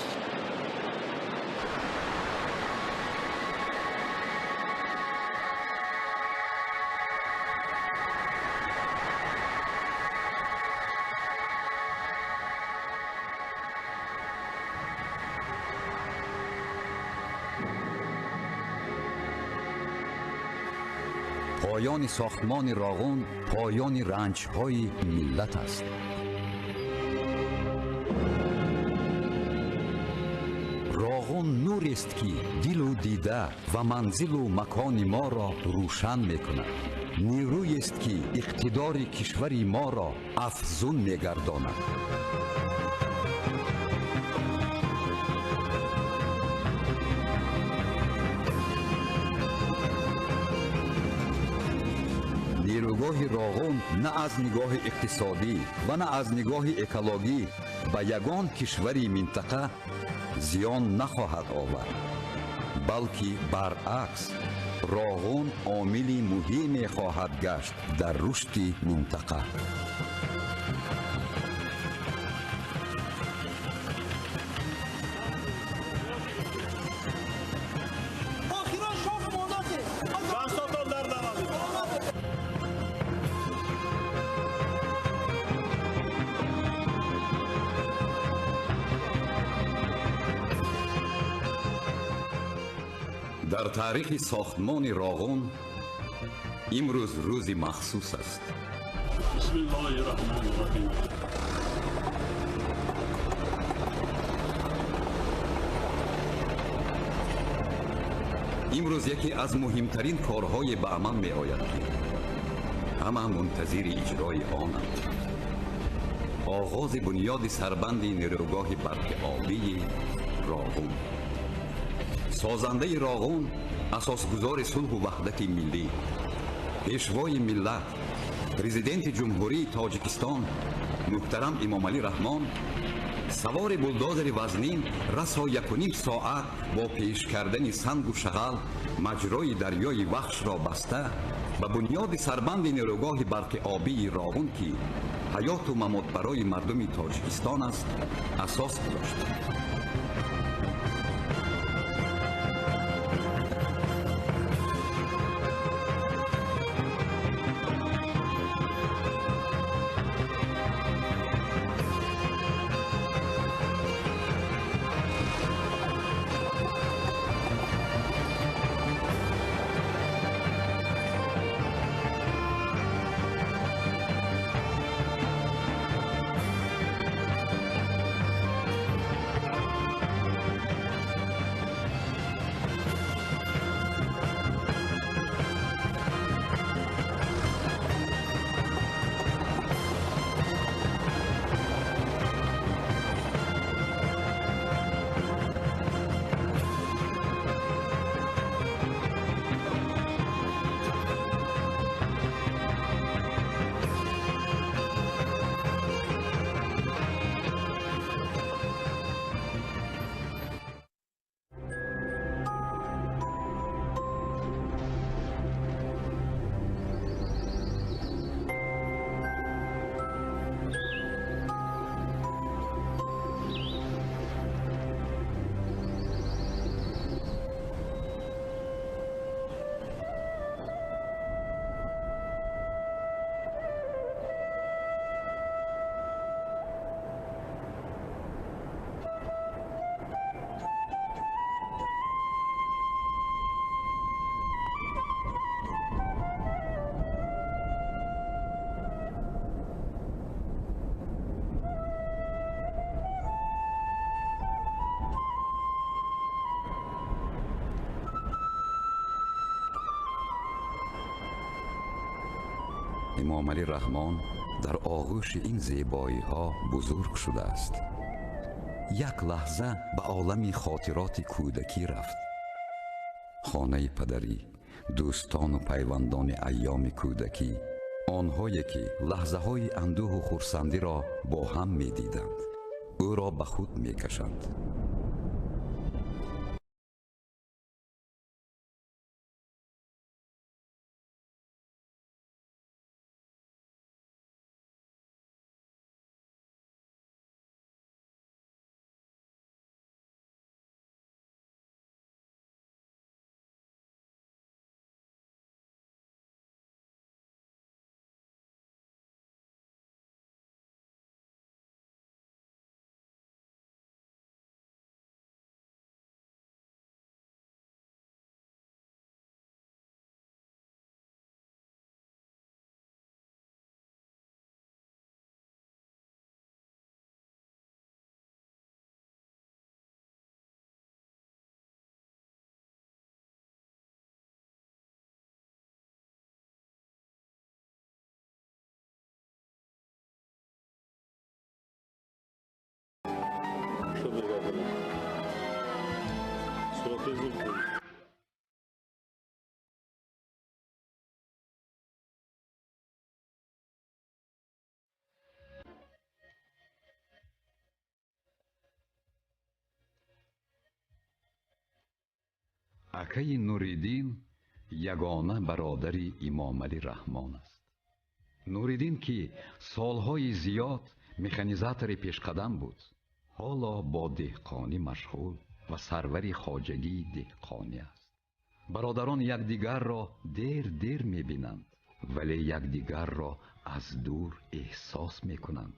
Поёни сохтмони Роғун поёни ранҷҳои миллат аст. Роғун нурест, ки дилу дида ва манзилу макони моро рӯшан мекунад. Нерӯест, ки иқтидори кишвари моро афзун мегардонад. Нерӯгоҳи Роғун на аз нигоҳи иқтисодӣ ва на аз нигоҳи экологӣ ба ягон кишвари минтақа зиён нахоҳад овард, балки баръакс Роғун омили муҳиме хоҳад гашт дар рушди минтақа. Дар таърихи сохтмони Роғун имрӯз рӯзи махсус аст. Бисмиллоҳи раҳмони раҳим. Имрӯз яке аз муҳимтарин корҳое ба амал меояд, ки ҳама мунтазири иҷрои онанд. Оғози бунёди сарбанди нерӯгоҳи барқи обии Роғун. Созандаи Роғун, асосгузори сулҳу ваҳдати миллӣ, Пешвои миллат, Президенти Ҷумҳурии Тоҷикистон муҳтарам Эмомалӣ Раҳмон савори булдозери вазнин расо 1,5 соат бо пеш кардани сангу шағал маҷрои дарёи Вахшро баста ба бунёди сарбанди нерӯгоҳи барқи обии Роғун, ки ҳаёту мамот барои мардуми Тоҷикистон аст, асос гузошт. Эмомалӣ Раҳмон дар оғӯши ин зебоиҳо бузург шудааст. Як лаҳза ба олами хотироти кӯдакӣ рафт. Хонаи падарӣ, дӯстону пайвандони айёми кӯдакӣ, онҳое ки лаҳзаҳои андӯҳу хурсандиро бо ҳам медиданд, ӯро ба худ мекашанд. Акаи Нуриддин ягона бародари Эмомалӣ Раҳмон аст. Нуриддин, ки солҳои зиёд механизатори пешқадам буд, ҳоло бо деҳқонӣ машғул ва сарвари хоҷагии деҳқонӣ аст. Бародарон якдигарро дер-дер мебинанд, вале якдигарро аз дур эҳсос мекунанд.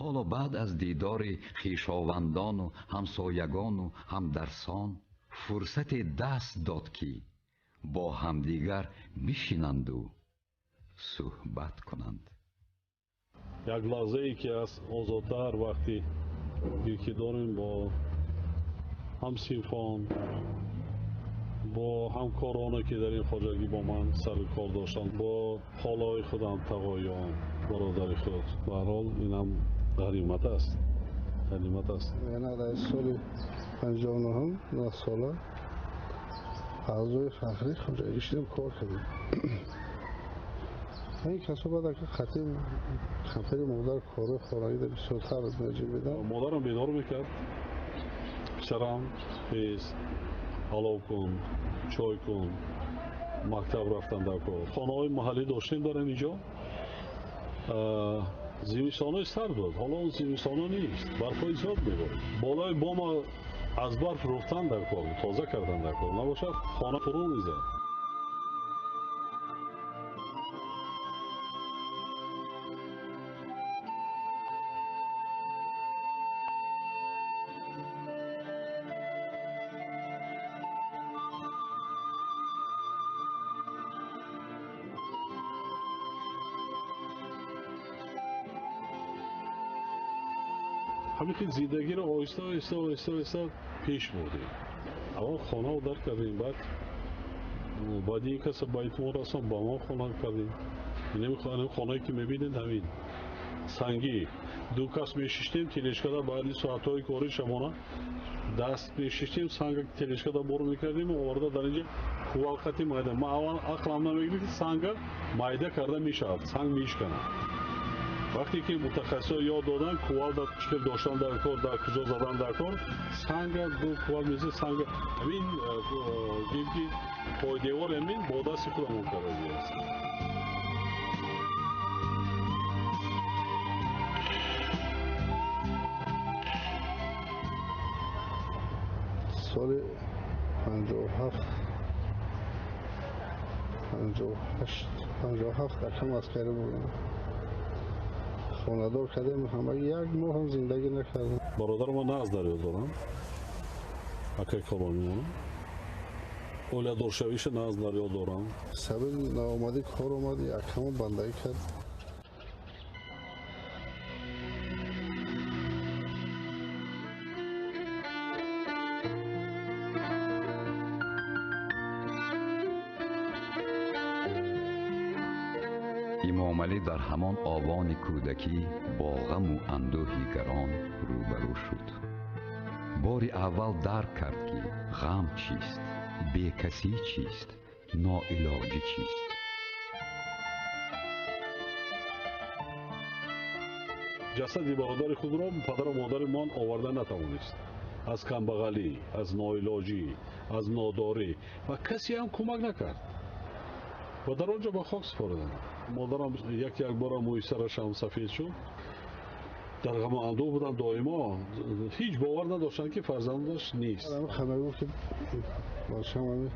Ҳоло баъд аз дидори хешовандону ҳамсоягону ҳамдарсон фурсате даст дод, ки бо ҳамдигар бишинанду суҳбат кунанд. Як лаҳзае ки аст озодтар вақте ки дорем бо ҳамсинфон, бо ҳамкороне ки дар ин хоҷагӣ бо ман сару кор доштанд, бо холаҳои худам, тағоён, бародари худ. Ба ҳар ҳол инам ғанимат аст, ғанимат аст. Яна дар соли 59-ум, 9 сола аъзои фахрии хоҷагӣ шудем, кор кардем. Ҳамин касо баъд ака қатъи камтари модар корҳои хонагида бисёртар меҷибидан. Модарам бедор мекард. Писарам, хез, ҳалов кун, чой кун, мактаб рафтан дар кор. Хонаҳои маҳаллӣ доштем дар ин ҷо. Зимистонои сард буд. Ҳоло он зимистона нест. Барфҳои зиёд меборид. Болои бома аз барф руфтан дар кор, тоза кардан дар кор. Набошад, хона фурӯ мезад. Ҳамин хел зиндагиро оҳиста оҳиста оҳиста оҳиста пеш бурдем. Аввал хонаро дар кардем, баъди ин каса ба итмом расон ба мо хона кардем. Ин хонае ки мебинед ҳамин сангӣ. Ду кас мешиштем телешкада, баъди соатҳои кори шабона даст мешиштем, санга телешкада бор мекардем ва оварда дар инҷа кувалқати майда. Ман аввал ақлам намегирифт, ки санга майда карда мешавад, санг мешканад. Вақте ки мутахассисо ёд доданд, кувалда чӣ хел доштан дар кор, дар куҷо задан дар кор, санга ду кувал мезад, санга ҳамин гӯем ки пойдевор ҳамин бо дасти худамон кардагиаст. Соли 57, 58, 57 акам аскарӣ будам. Хонадор кардем, ҳамаги як моҳ ҳам зиндагӣ накардам. Бародарам ман нағз дар ёд дорам, акаи калонимонам. Оиладоршавиша нағз дар ёд дорам. Сабаби наомадӣ кор омад, акамо бандагӣ кард. Имомалӣ дар ҳамон овони кӯдакӣ бо ғаму андӯҳи гарон рӯбарӯ шуд. Бори аввал дарк кард, ки ғам чист, бекасӣ чист, ноилоҷӣ чист. Ҷасади бародари худро падару модари ман оварда натавонист. Аз камбағалӣ, аз ноилоҷӣ, аз нодорӣ ва касе ҳам кӯмак накард. Ва дар он ҷо ба хок супориданд. Модарам як як бора мӯи сараш ҳам сафед шуд. Дар ғаму андӯҳ буданд доимо. Ҳеҷ бовар надоштанд, ки фарзандаш нест. Хабар гуфт, ки бачам ҳамин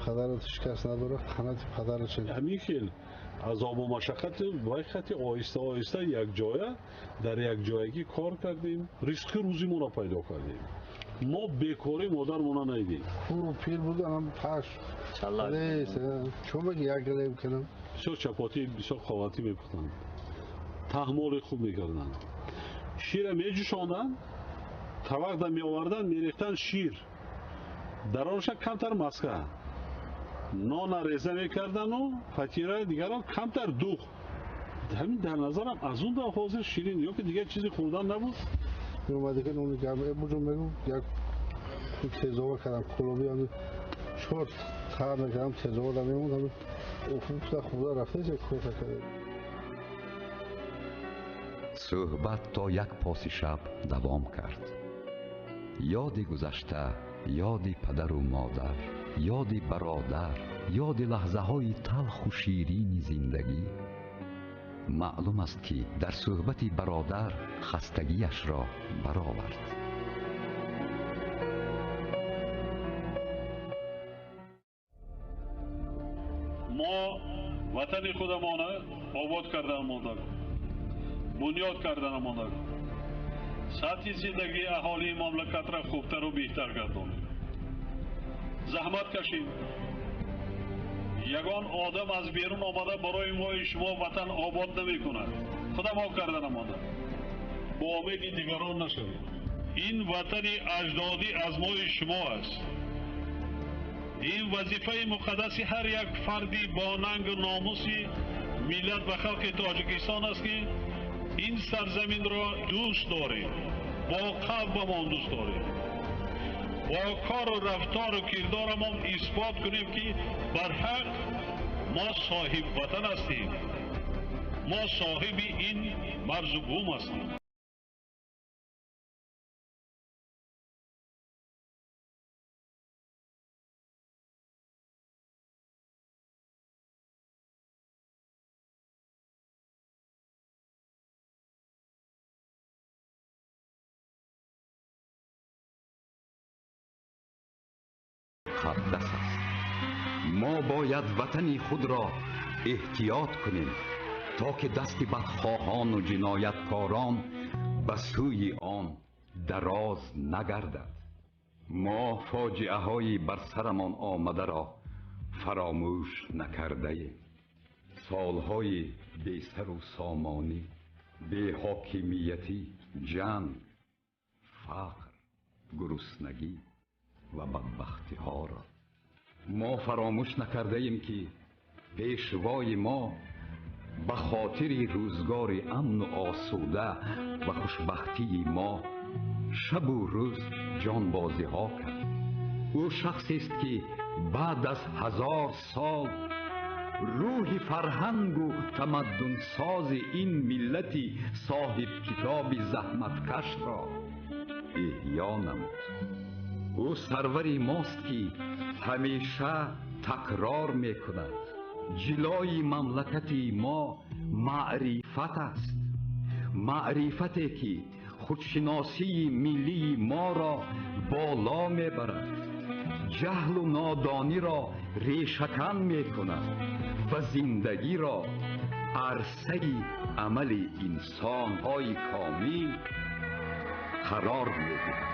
падарат ҳеҷ кас надорад, қанати падарат чӣ. Ҳамин хел азобу машаққат вай хати оҳиста оҳиста як ҷоя дар як ҷоягӣ кор кардем, ризқи рӯзимонро пайдо кардем. Мо бекорӣ модармона надидем. Куру пир буданам паш. Чун баги як галем кунам. Бисёр чапотӣ, бисёр қоватӣ мепухтанд. Таҳмоли хуб мекарданд. Шира меҷӯшонданд, тавақда меоварданд, мерехтанд шир. Дар онша камтар маска. Нона реза мекардану фатира дигарон камтар дуғ. Ҳамин дар назарам аз он да ҳозир ширин ё ки дигар чизи хӯрдан набуд. Меомади ки нони гарм буҷум мегум, як тезова кардам, кулоби ҳамин чор тар мекардам, тезова да мемонд, ҳамин уфта хӯрда рафта, кофе кардем. Суҳбат то як поси шаб давом кард. Ёди гузашта, ёди падару модар, ёди бародар, ёди лаҳзаҳои талху ширини зиндагӣ. Маълум аст, ки дар суҳбати бародар хастагиашро баровард. Мо ватани худамона обод кардан монда, бунёд кардан монда, сатҳи зиндагии аҳолии мамлакатро хубтару беҳтар гардонем. Заҳмат кашем. Ягон одам аз берун омада барои мои шумо ватан обод намекунад. Худамо карда намонда. Бо умеди дигарон нашавед. Ин ватани аҷдодӣ аз мои шумо аст. Ин вазифаи муқаддаси ҳар як фарди бо нангу номуси миллат ва халқи Тоҷикистон аст, ки ин сарзаминро дӯст дорем, бо қалбамон дӯст дорем, бо кору рафтору кирдорамон исбот кунем, ки барҳақ мо соҳибватан ҳастем. Мо соҳиби ин марзу бум ҳастем. مقدس است. ما باید وطن خود را احتیاط کنیم تا که دست بدخواهان و جنایتکاران به سوی آن دراز نگردد. ما فاجعه های بر سرمان آمده را فراموش نکرده ایم. سالهای بی سر و سامانی، بی حاکمیتی، جنگ، فقر، گرسنگی و بدبختی ها را ما فراموش نکرده ایم که پیشوای ما به خاطر روزگار امن و آسوده و خوشبختی ما شب و روز جانبازی ها کرد. او شخصی است که بعد از 1000 سال روح فرهنگ و تمدن ساز این ملت صاحب کتاب زحمتکش را احیا نمود. او سرور ماست که همیشه تکرار میکند جلای مملکت ما معرفت است، معرفتی که خودشناسی ملی ما را بالا میبرد، جهل و نادانی را ریشه‌کن میکند و زندگی را عرصه عمل انسان‌های کامل قرار میدهد.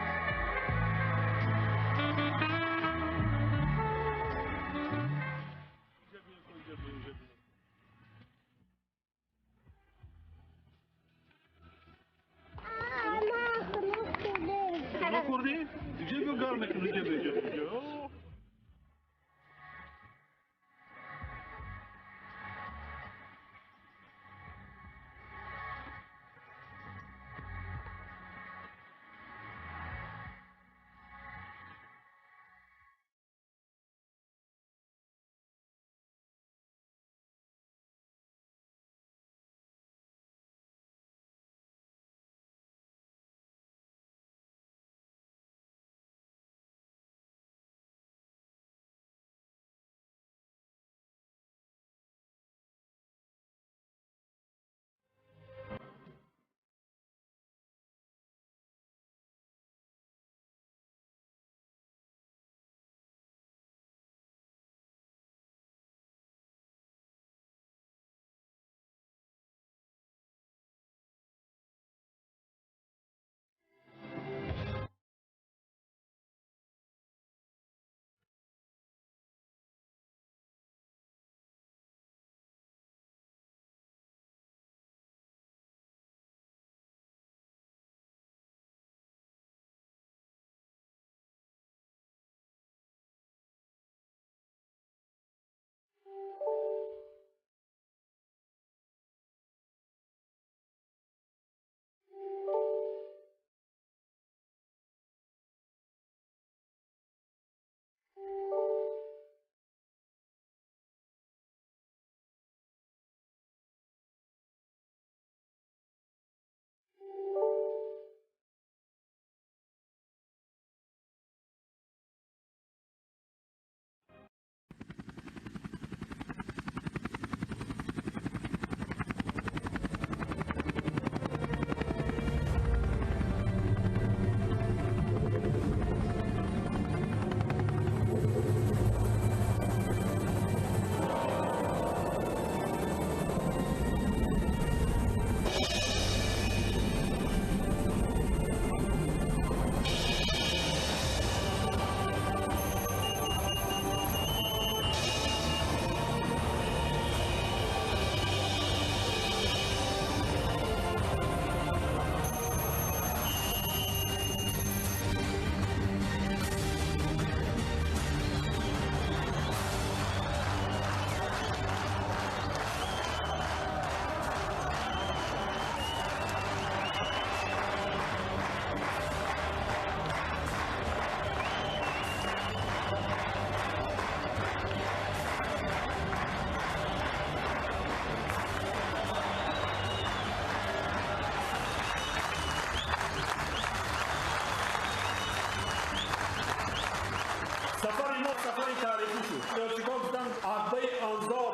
Сафари таърихӣ шуд. Тоҷикон гуфтанд Ақбаи Анзоб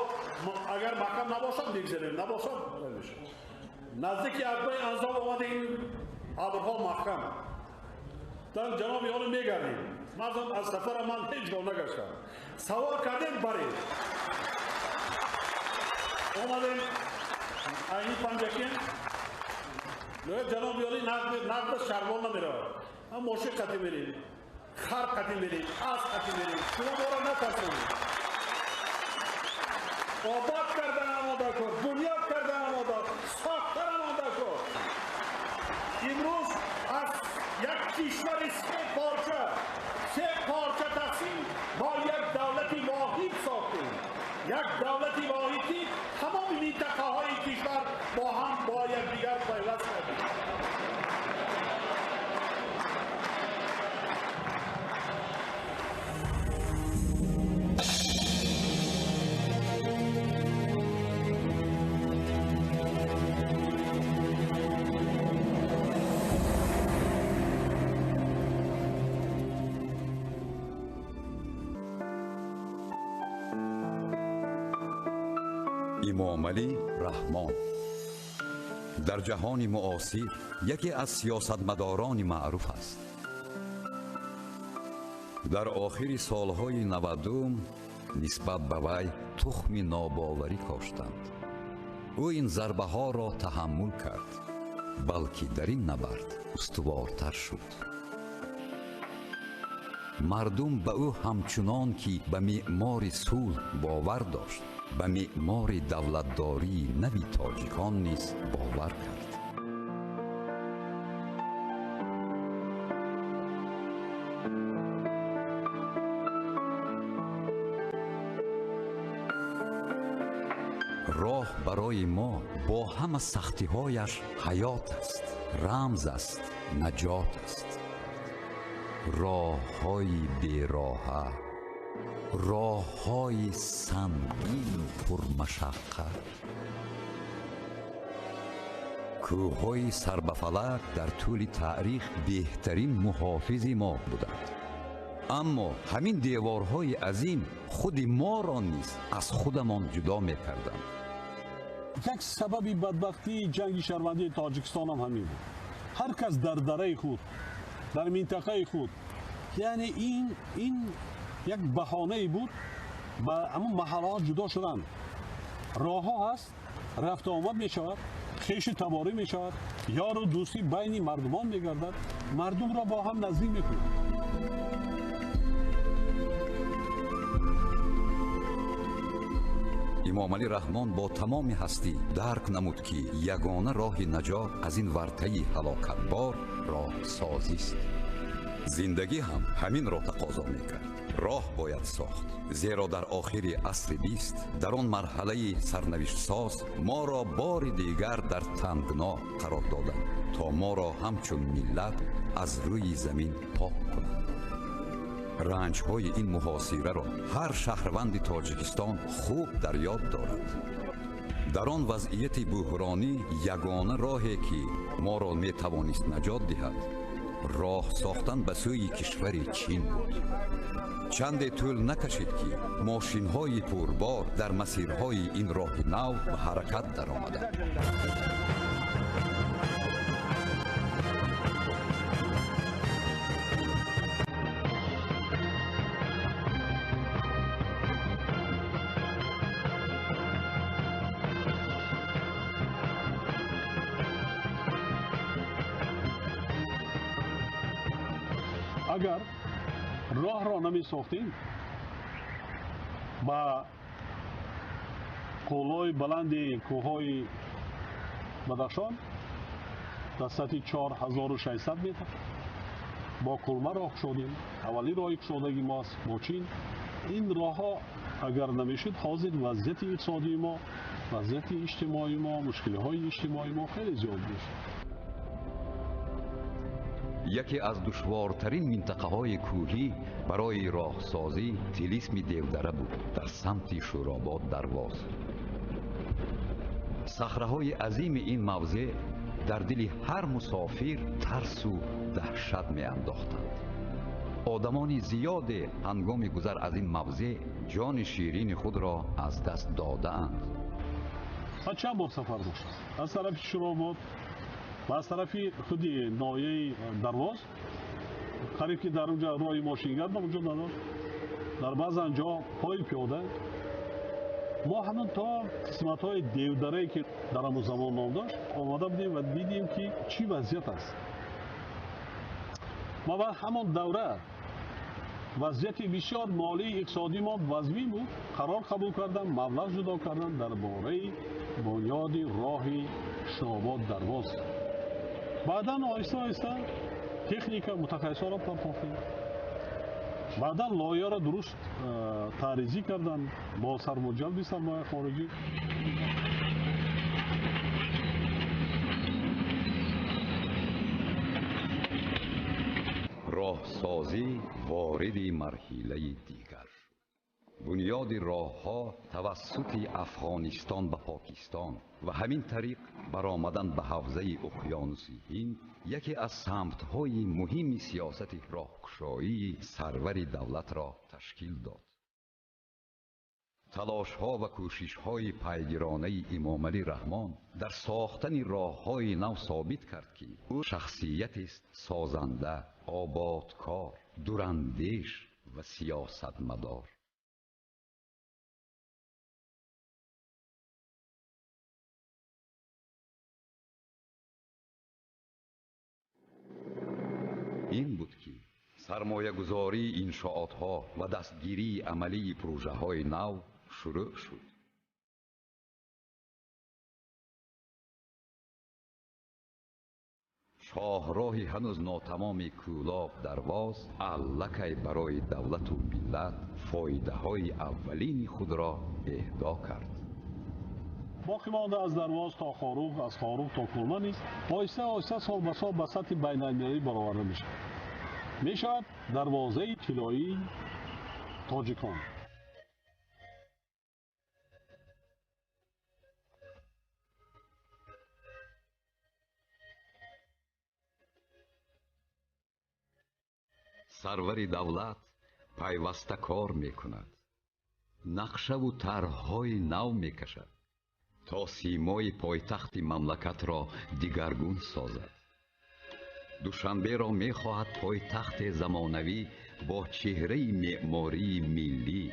агар маҳкам набошад мегзарем, набошад намешавад. Наздики Ақбаи Анзоб омадем, абрҳо маҳкам. Дар ҷаноби олӣ мегардем. Мардум аз сафара ман ҳеҷ гоҳ нагаштам. Савор кардем, барем. Омадем айни Панҷакент. Ҷаноби олӣ нақд шарвон намеравад. Мошин қатӣ мерем, хар қатӣ мерем, асп қатӣ мерем. Шумо моро натарсонед. Обод кардан омода кор, бунёд кардан омода, сохтан омода кор. Имрӯз аз як кишвари се порча тақсим мо як давлати воҳид сохтем. Як давлати воҳид ки тамоми минтақаҳои кишвар бо ҳам бо якдигар пайваст кардем. Эмомалӣ Раҳмон дар ҷаҳони муосир яке аз сиёсатмадорони маъруф аст. Дар охири солҳои 90 нисбат ба вай тухми нобоварӣ коштанд. Ӯ ин зарбаҳоро таҳаммул кард, балки дар ин набард устувортар шуд. Мардум ба ӯ ҳамчунон ки ба меъмори сулҳ бовар дошт, ба меъмори давлатдории нави тоҷикон низ бовар кард. Роҳ барои мо бо ҳама сахтиҳояш ҳаёт аст, рамз аст, наҷот аст. Роҳҳои бероҳа, роҳҳои сангину пурмашаққат, кӯҳҳои сарбафалак дар тӯли таърих беҳтарин муҳофизи мо буданд. Аммо ҳамин деворҳои азим худи моро низ аз худамон ҷудо мекарданд. Як сабаби бадбахтии ҷанги шаҳрвандии Тоҷикистон ҳам ҳамин буд. Ҳар кас дар дараи худ, дар минтақаи худ, яъне ин як баҳонае буд ба ҳамон маҳаллаҳо ҷудо шудан. Роҳҳо ҳаст, рафту омад мешавад, хешу таборӣ мешавад, ёру дӯстӣ байни мардумон мегардад, мардумро бо ҳам наздик мекунад. Эмомалӣ Раҳмон бо тамоми ҳастӣ дарк намуд, ки ягона роҳи наҷот аз ин вартаи ҳалокатбор роҳсозист. Зиндагӣ ҳам ҳаминро тақозо мекард. Роҳ бояд сохт, зеро дар охири асри 20 дар он марҳалаи сарнавиштсоз моро бори дигар дар тангно қарор доданд, то моро ҳамчун миллат аз рӯи замин пок кунанд. Ранҷҳои ин муҳосираро ҳар шаҳрванди Тоҷикистон хуб дар ёд дорад. Дар он вазъияти буҳронӣ ягона роҳе ки моро метавонист наҷот диҳад, роҳ сохтан ба сӯи кишвари Чин буд. Чанде тӯл накашид, ки мошинҳои пурбор дар масирҳои ин роҳи нав ба ҳаракат даромаданд. Агар роҳро намесохтем, ба қуллаҳои баланди кӯҳҳои Бадахшон дар сатҳи 4600 метр бо кулма роҳ кушодем. Аввалин роҳи кушодагии мост бо Чин. Ин роҳҳо агар намешуд, ҳозир вазъияти иқтисодии мо, вазъияти иҷтимоии мо, мушкилиҳои иҷтимоии мо хеле зиёд мешуд. Яке аз душвортарин минтақаҳои кӯҳӣ барои роҳсозӣ тилисми Девдара буд дар самти Шӯробод Дарвоз. Сахраҳои азими ин мавзеъ дар дили ҳар мусофир тарсу даҳшат меандохтанд. Одамони зиёде ҳангоми гузар аз ин мавзеъ ҷони ширини худро аз даст додаанд. Ман чанд бор сафар доштам. Аз тарафи Шуробод ва аз тарафи худи ноҳияи Дарвоз, қариб ки дар онҷа роҳи мошингард вуҷуд надошт. Дар баъзан ҷо пои пиёда мо ҳамон то қисматҳои девдарае ки дар ҳамон замон ном дошт омада будем ва дидем ки чӣ вазъият аст. Ма ва ҳамон давра вазъияти бисёр молии иқтисодии мо вазмин буд. Қарор қабул кардам, маблағ ҷудо кардам дар бораи бунёди роҳи Шуробод Дарвоз. Баъдан оҳиста оҳиста техника мутахассисонро партофтем. Баъдан лоиҳаро дуруст таъризӣ кардан бо ҷалби сармояи хориҷӣ. Роҳсозӣ вориди марҳилаи дигар. Бунёди роҳҳо тавассути Афғонистон ба Покистон ва ҳамин тариқ баромадан ба ҳавзаи уқёнуси Ҳинд яке аз самтҳои муҳими сиёсати роҳкушоии сарвари давлатро ташкил дод. Талошҳо ва кӯшишҳои пайгиронаи Эмомалӣ Раҳмон дар сохтани роҳҳои нав собит кард, ки ӯ шахсиятест созанда, ободкор, дурандеш ва сиёсатмадор. Ин буд ки сармоягузории иншоотҳо ва дастгирии амалии пурӯжаҳои нав шурӯъ шуд. Шоҳроҳи ҳанӯз нотамоми Кӯлоб Дарвоз аллакай барои давлату миллат фоидаҳои аввалини худро эҳдо кард. Боқӣ монда аз Дарвоз то Хоруғ, аз Хоруғ то Кӯлма низ оҳиста оҳиста сол ба сол ба сатҳи байналмилалӣ бароварда мешавад. Мешавад дарвозаи тиллоии тоҷикон. Сарвари давлат пайваста кор мекунад, нақшаву тарҳҳои нав мекашад то симои пойтахти мамлакатро дигаргун созад. Душанберо мехоҳад пойтахте замонавӣ бо чеҳраи меъмории миллӣ,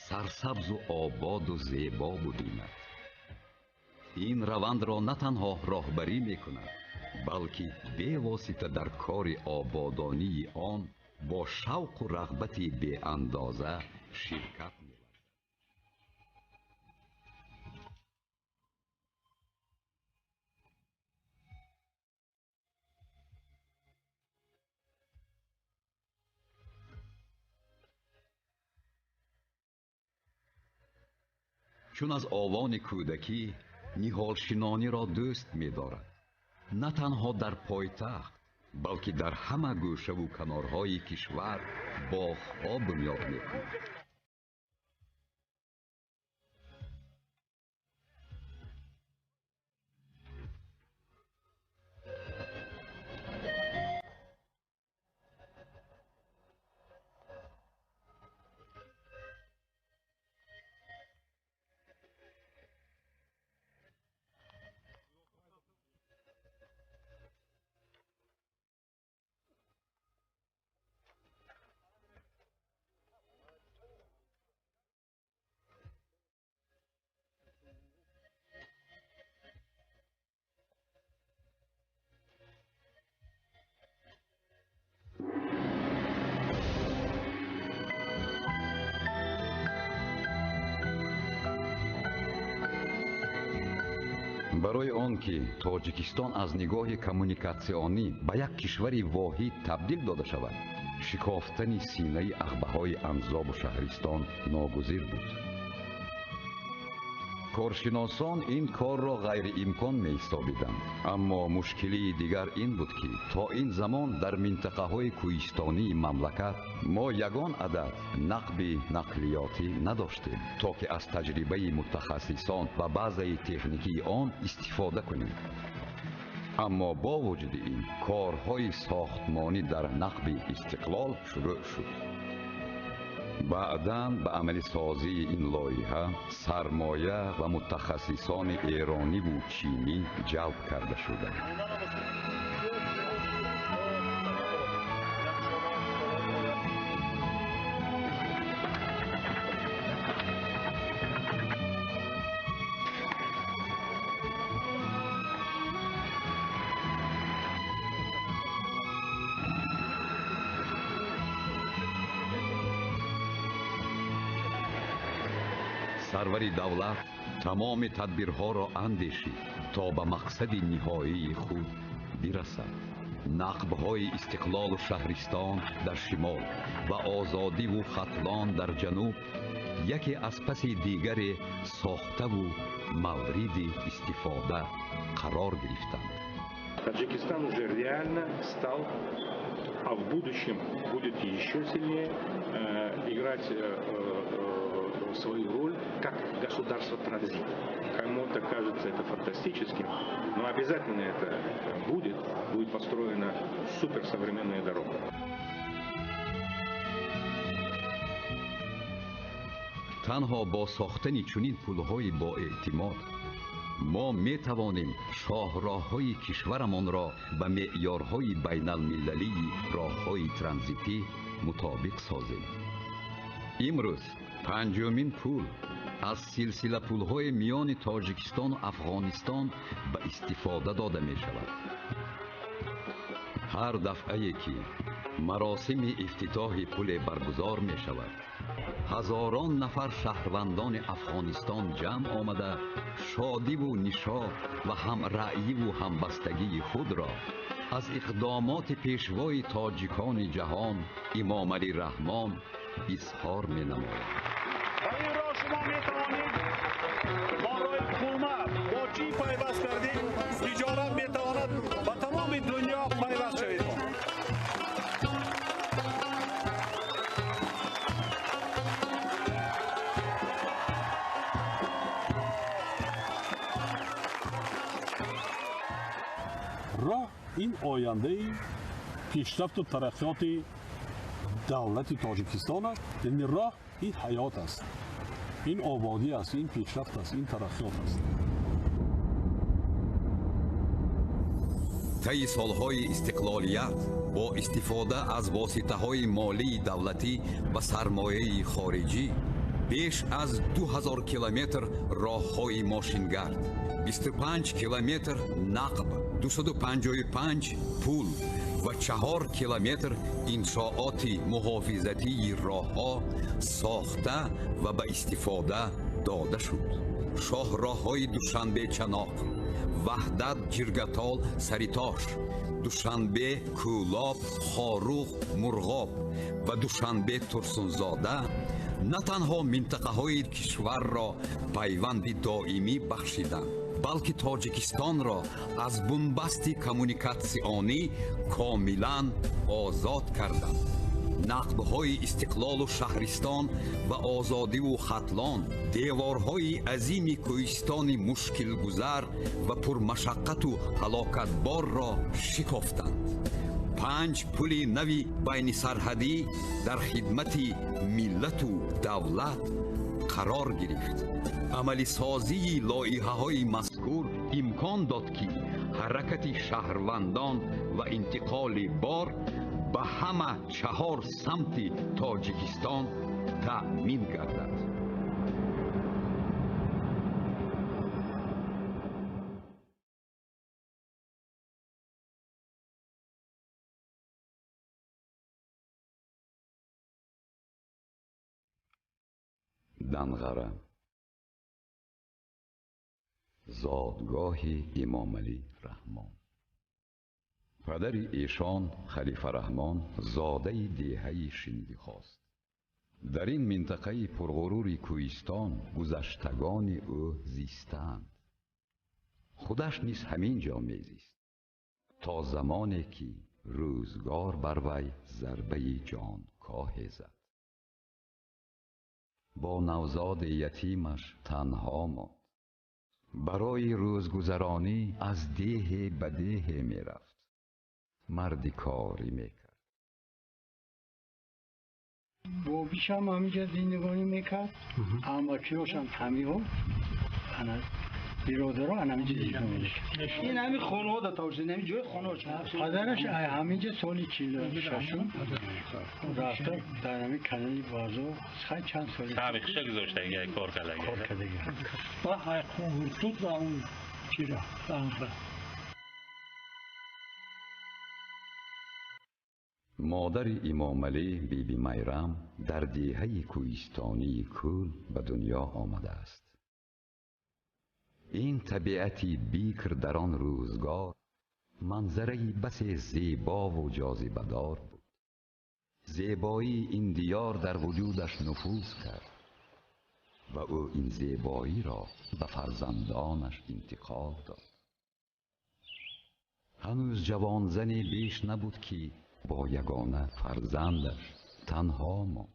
сарсабзу ободу зебо бибинад. Ин равандро на танҳо роҳбарӣ мекунад, балки бевосита дар кори ободонии он бо шавқу рағбати беандоза ширкат меварзад. Чун аз овони кӯдакӣ ниҳолшинониро дӯст медорад, на танҳо дар пойтахт, балки дар ҳама гӯшаву канорҳои кишвар боғҳо бунёд мекунад. Барои он ки Тоҷикистон аз нигоҳи коммуникатсионӣ ба як кишвари воҳид табдил дода шавад, шикофтани синаи ағбаҳои Анзобу шаҳристон ногузир буд. Коршиносон ин корро ғайриимкон меҳисобиданд, аммо мушкилии дигар ин буд, ки то ин замон дар минтақаҳои кӯҳистонии мамлакат мо ягон адад нақби нақлиётӣ надоштем, то ки аз таҷрибаи мутахассисон ва баъзаи техникии он истифода кунем. Аммо бо вуҷуди ин корҳои сохтмонӣ дар нақби Истиқлол шурӯъ шуд. Баъдан ба амалисозии ин лоиҳа сармоя ва мутахассисони эрониву чинӣ ҷалб карда шуданд. Сарвари давлат тамоми тадбирҳоро андешид, то ба мақсади ниҳоии худ бирасад. Нақбҳои Истиқлолу Шаҳристон дар шимол ва Озодиву Хатлон дар ҷануб яке аз паси дигаре сохтаву мавриди истифода қарор гирифтанд. Таджикистан уже реально стал, а в будущем будет еще сильнее играть свою роль как государство транзит. Кому-то кажется это фантастическим, но обязательно это будет построена суперсовременная дорога. Танҳо бо сохтани чунин пулҳои боэътимод мо метавонем шоҳроҳҳои кишварамонро ба меъёрҳои байналмилалии роҳҳои транзитӣ мутобиқ созем. Имрӯз панҷумин пул аз силсила пулҳои миёни Тоҷикистону Афғонистон ба истифода дода мешавад. Ҳар дафъае ки маросими ифтитоҳи пуле баргузор мешавад, ҳазорон нафар шаҳрвандони Афғонистон ҷамъ омада шодиву нишот ва ҳамраъиву ҳамбастагии худро аз иқдомоти пешвои тоҷикони ҷаҳон Имомалӣ Раҳмон изҳор менамоянд. Ба ин роҳ шумо метавонед бо роҳи кулма бо чӣ пайваст кардем, тиҷорат метавонад ба тамоми дунё пайваст шавед. Роҳ ин ояндаи пешрафту тараққиёти давлати Тоҷикистон аст. Яъне роҳ ин ҳаёт аст, ин ободӣ аст, ин пешрафт аст, ин тараққиёт аст. Таи солҳои истиқлолият бо истифода аз воситаҳои молии давлатӣ ва сармояи хориҷӣ беш аз 2000 километр роҳҳои мошингард, 25 километр нақб, 255 пул ва 4 километр иншооти муҳофизатии роҳҳо сохта ва ба истифода дода шуд. Шоҳроҳҳои Душанбе-Чаноқ, Ваҳдат Ҷиргатол Саритош, Душанбе Кӯлоб Хоруғ Мурғоб ва Душанбе Турсунзода на танҳо минтақаҳои кишварро пайванди доимӣ бахшиданд, балки Тоҷикистонро аз бунбасти коммуникатсионӣ комилан озод карданд. Нақбҳои Истиқлолу Шаҳристон ва Озодиву Хатлон деворҳои азими кӯҳистони мушкилгузар ва пурмашаққату ҳалокатборро шикофтанд. 5 пули нави байнисарҳадӣ дар хидмати миллату давлат қарор гирифт. Амалисозии лоиҳаҳои мазкур имкон дод, ки ҳаракати шаҳрвандон ва интиқоли бор ба ҳама 4 самти Тоҷикистон таъмин гардад. Данғара, зодгоҳи Имомалӣ Раҳмон. Падари эшон Халифа Раҳмон зодаи деҳаи Шиндихост. Дар ин минтақаи пурғурури кӯҳистон гузаштагони ӯ зистаанд. Худаш низ ҳамин ҷо мезист, то замоне ки рӯзгор бар вай зарбаи ҷонкоҳе зад. Бо навзоди ятимаш танҳо монд. Барои рӯзгузаронӣ аз деҳе ба деҳе мерафт. Марди корӣ мекард. Бобишам ҳаминҷа зиндагонӣ мекард, амакиёшам ҳамиҳо, ана биродаро ҳаминҷа зиндагонӣ мекард. Ин ҳамин хонаҳо да тавшид, ҳамин ҷои хонаҳо. Падараш ҳаминҷа соли 46 рафта дар ҳамин канали бозор хай чанд сол тарихша гузоштаги кор кардаги. Кор кардаги. Ба Қунгуртут ва он чира, Анқара. Модари Имомалӣ Биби Майрам дар деҳаи кӯҳистонии Кӯл ба дунё омадааст. Ин табиати бикр дар он рӯзгор манзараи басе зебову ҷозибадор буд. Зебоии ин диёр дар вуҷудаш нуфуз кард ва ӯ ин зебоиро ба фарзандонаш интиқол дод. Ҳанӯз ҷавонзане беш набуд, ки бо ягона фарзандаш танҳо монд.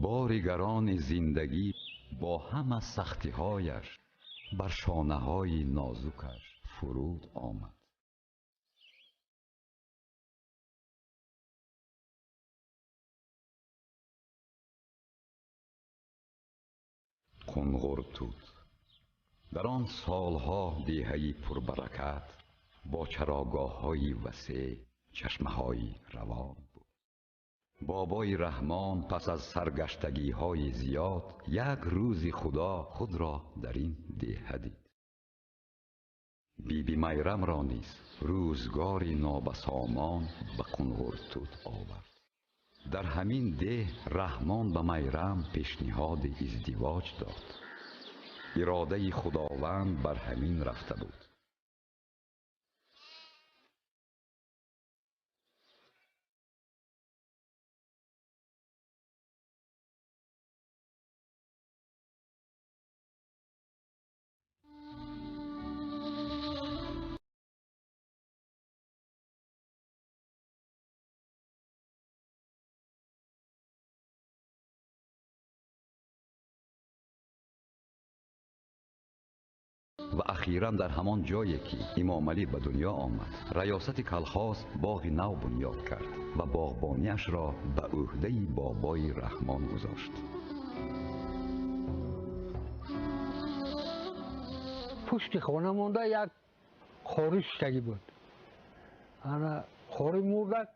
Бори гарони зиндагӣ бо ҳама сахтиҳояш бар шонаҳои нозукаш фуруд омад. Қунғуртут дар он солҳо деҳаи пурбаракат бо чарогоҳҳои васеъ, чашмаҳои равон буд. Бобои Раҳмон пас аз саргаштагиҳои зиёд як рӯзи Худо худро дар ин деҳа дид. Биби Майрамро низ рӯзгори нобасомон ба Қунғуртут овард. Дар ҳамин деҳ Раҳмон ба Майрам пешниҳоди издивоҷ дод. Иродаи Худованд бар ҳамин рафта буд. Ва ахиран дар ҳамон ҷое ки Имомалӣ ба дунё омад, раёсати колхоз боғи нав бунёд кард ва боғбониашро ба ӯҳдаи бобои Раҳмон гузошт. Пушти хона монда як қори шиштагӣ буд. Ана қори мурдак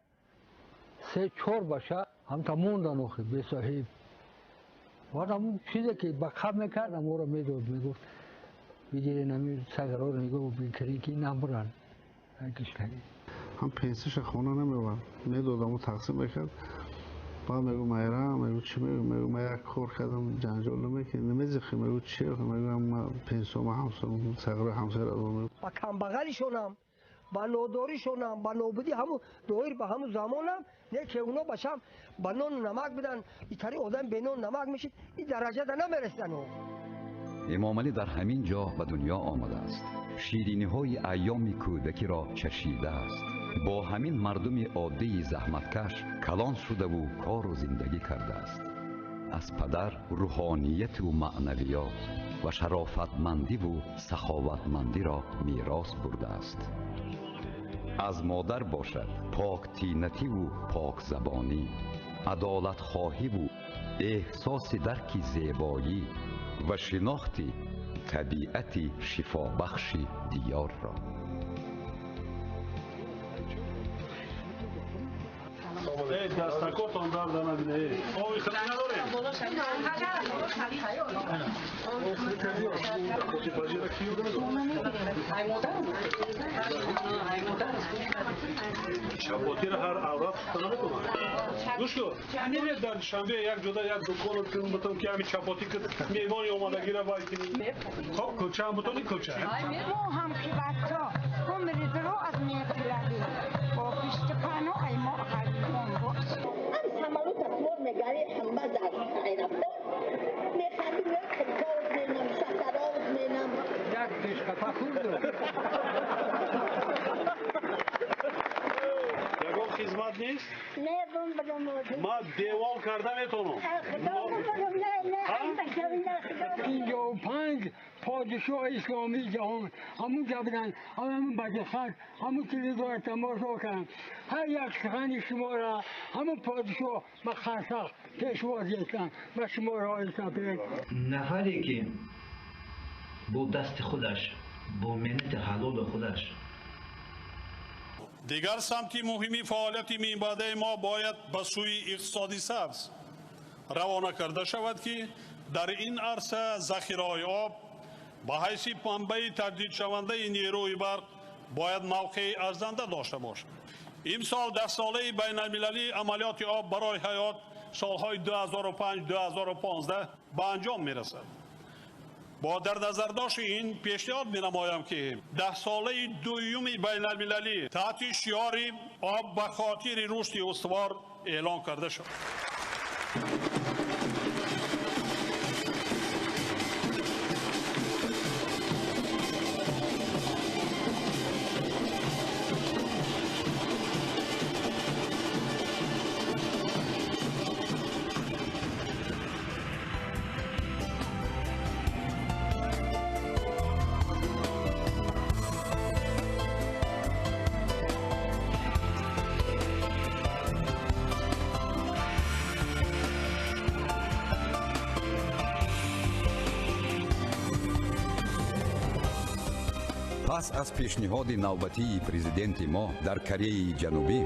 3-4 баша ҳамта мондан охи бесоҳиб. Баъд ҳамун чизе ки ба қаб мекард ҳамонро медод, мегуфт бигирен ҳамин сагароро нигоҳ бикунед ки намуранд. Ҳам пенсияша хона намеовард, медод, аммо тақсим мекард. Баъд мегӯ Майрам, мегӯ чӣ мегӯ, мегӯ ман як кор кардам, ҷанҷол намекунӣ, намезихӣ, мегӯ чӣ, мегӯ ман пенсияма сағрои ҳамсояро додам. Ба камбағалишонам, ба нодоришонам, ба нобудӣ ҳамун доир ба ҳамун замонам, не ки уно бачам ба нону намак бидан, итари одам бе нону намак мешид, ин дараҷада намерасидан. Имомалӣ дар ҳамин ҷо ба дунё омадааст. Шириниҳои айёми кӯдакиро чашидааст. Бо ҳамин мардуми оддии заҳматкаш калон шудаву кору зиндагӣ кардааст. Аз падар рӯҳонияту маънавиёт ва шарофатмандиву саховатмандиро мерос бурдааст. Аз модар бошад поктинативу покзабонӣ, адолатхоҳиву эҳсоси дарки зебоӣ ва шинохти табиати шифобахши диёрро. Дастакотон дарда набина. Ови хали надорем? Чапотиро ҳар аврат пухта наметавонад. Гӯш кун, мебинед дар Душанбе як ҷода як дукон кун бутон ки ҳамин чапотӣ ки меҳмони омадагиро вай кунӣ. Хоб кулчаам бутони кулча. Мо ҳам ки бача умридро аз меқилавӣ бо пиштипану ай мо ғарибон бош. Ҳам самолёт асвор мегари ҳама дар аэропорт механдим, як хилкоз менам, шакароз менам. Як пешқапа хӯрду. Ягон хизмат нест? Не, бум бум. Ман девол карда метавонам. Худо бум, не, не, ай бача, не, худо. 55 Подшоҳ исломии ҷаҳон ҳамун ҷа буданд, ҳамун бадихат, ҳамун телевизорро тамошо карданд. Ҳар як сухани шуморо ҳамун подшоҳ ба қарсақ пешвоз гирифтанд ба шумо рои сафед. Нафаре ки бо дасти худаш, бо меҳнати ҳалоли худаш. Дигар самти муҳими фаъолияти минбаъдаи мо бояд ба сӯи иқтисоди сабз равона карда шавад, ки дар ин арса захираҳои об ба ҳайси манбаи таҷдидшавандаи нерӯи барқ бояд мавқеи арзанда дошта бошад. Имсол даҳсолаи байналмилалии амалиёти об барои ҳаёт солҳои 2005-2015 ба анҷом мерасад. Бо дар назардошти ин пешниҳод менамоям, ки даҳсолаи дуюми байналмилалӣ таҳти шиори об ба хотири рушди устувор эълон карда шавад. Пас аз пешниҳоди навбатии президенти мо дар Кореяи Ҷанубӣ,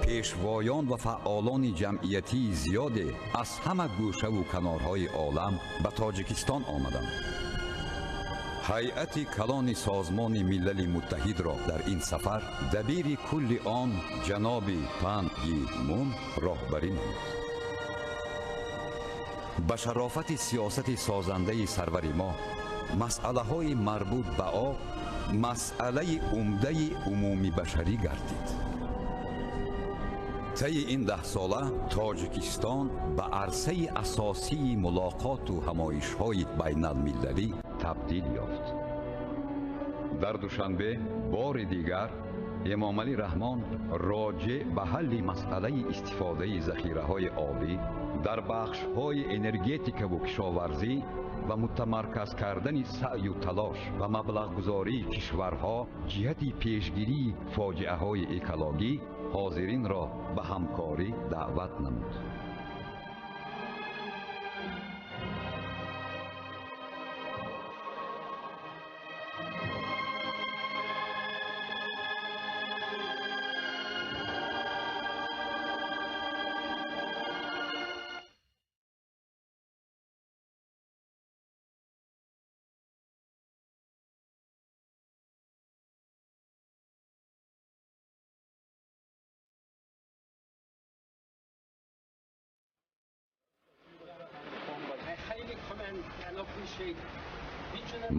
пешвоён ва фаъолони ҷамъиятии зиёде аз ҳама гӯшаву канорҳои олам ба Тоҷикистон омаданд. Ҳайати калони Созмони Милали Муттаҳидро дар ин сафар дабири кулли он ҷаноби Пан Ги Мун роҳбарӣ намуд. Ба шарофати сиёсати созандаи сарвари мо масъалаҳои марбут ба об масъалаи умдаи умумибашарӣ гардид. Таи ин даҳсола Тоҷикистон ба арсаи асосии мулоқоту ҳамоишҳои байналмилалӣ табдил ёфт. Дар Душанбе бори дигар Эмомалӣ Раҳмон роҷеъ ба ҳалли масъалаи истифодаи захираҳои обӣ дар бахшҳои энергетикаву кишоварзӣ ва мутамарказ кардани саъю талош ва маблағгузории кишварҳо ҷиҳати пешгирии фоҷиаҳои экологӣ ҳозиринро ба ҳамкорӣ даъват намуд.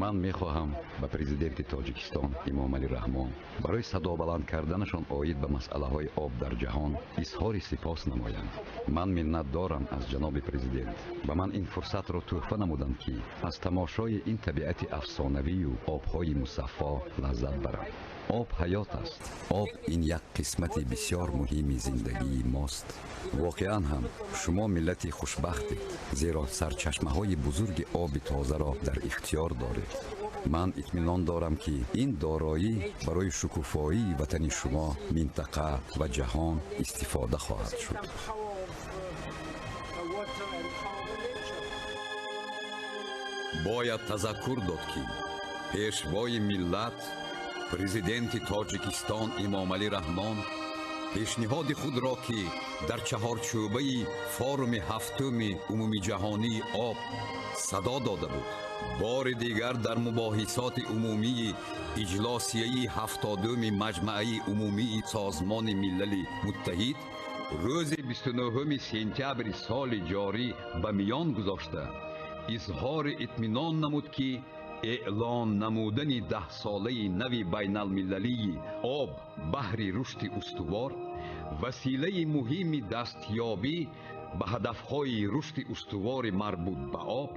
Ман мехоҳам ба президенти Тоҷикистон Эмомалӣ Раҳмон барои садобаланд карданашон оид ба масъалаҳои об дар ҷаҳон изҳори сипос намоям. Ман миннат дорам аз ҷаноби президент. Ба ман ин фурсатро тӯҳфа намуданд, ки аз тамошои ин табиати афсонавию обҳои мусаффо лаззат барам. Об ҳаёт аст. Об ин як қисмати бисёр муҳими зиндагии мост. Воқеан ҳам шумо миллати хушбахтед, зеро сарчашмаҳои бузурги оби тозаро дар ихтиёр доред. Ман итминон дорам, ки ин дороӣ барои шукуфоии ватани шумо, минтақа ва ҷаҳон истифода хоҳад шуд. Бояд тазаккур дод, ки пешвои миллат президенти Тоҷикистон Эмомалӣ Раҳмон пешниҳоди худро, ки дар чаҳорчӯбаи форуми ҳафтуми умумиҷаҳонии об садо дода буд, бори дигар дар мубоҳисоти умумии иҷлосияи 70-уми Маҷмаи умумии Созмони Милали Муттаҳид рӯзи 29 сентябри соли ҷорӣ ба миён гузошта, изҳори итминон намуд, ки эълон намудани даҳсолаи нави байналмилалии об баҳри рушди устувор василаи муҳими дастёбӣ ба ҳадафҳои рушди устувори марбут ба об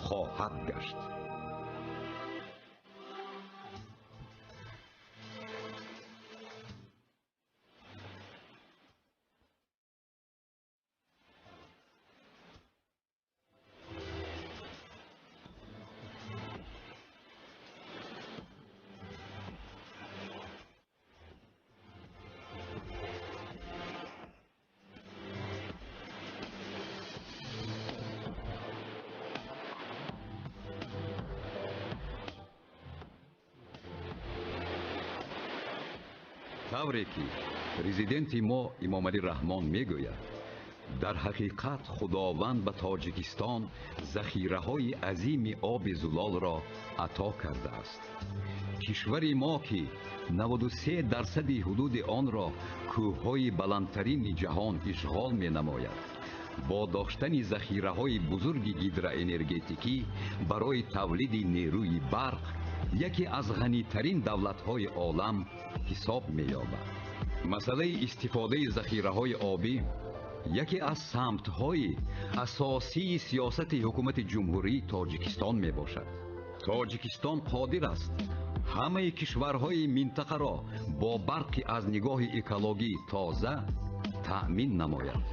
хоҳад гашт. Тавре ки президенти мо Эмомалӣ Раҳмон мегӯяд, дар ҳақиқат Худованд ба Тоҷикистон захираҳои азими оби зулолро ато кардааст. Кишвари мо, ки 93% ҳудуди онро кӯҳҳои баландтарини ҷаҳон ишғол менамояд, бо доштани захираҳои бузурги гидроэнергетикӣ барои тавлиди нерӯи барқ яке аз ғанитарин давлатҳои олам ҳисоб меёбад. Масъалаи истифодаи захираҳои обӣ яке аз самтҳои асосии сиёсати ҳукумати Ҷумҳурии Тоҷикистон мебошад. Тоҷикистон қодир аст ҳамаи кишварҳои минтақаро бо барқи аз нигоҳи экологӣ тоза таъмин намояд.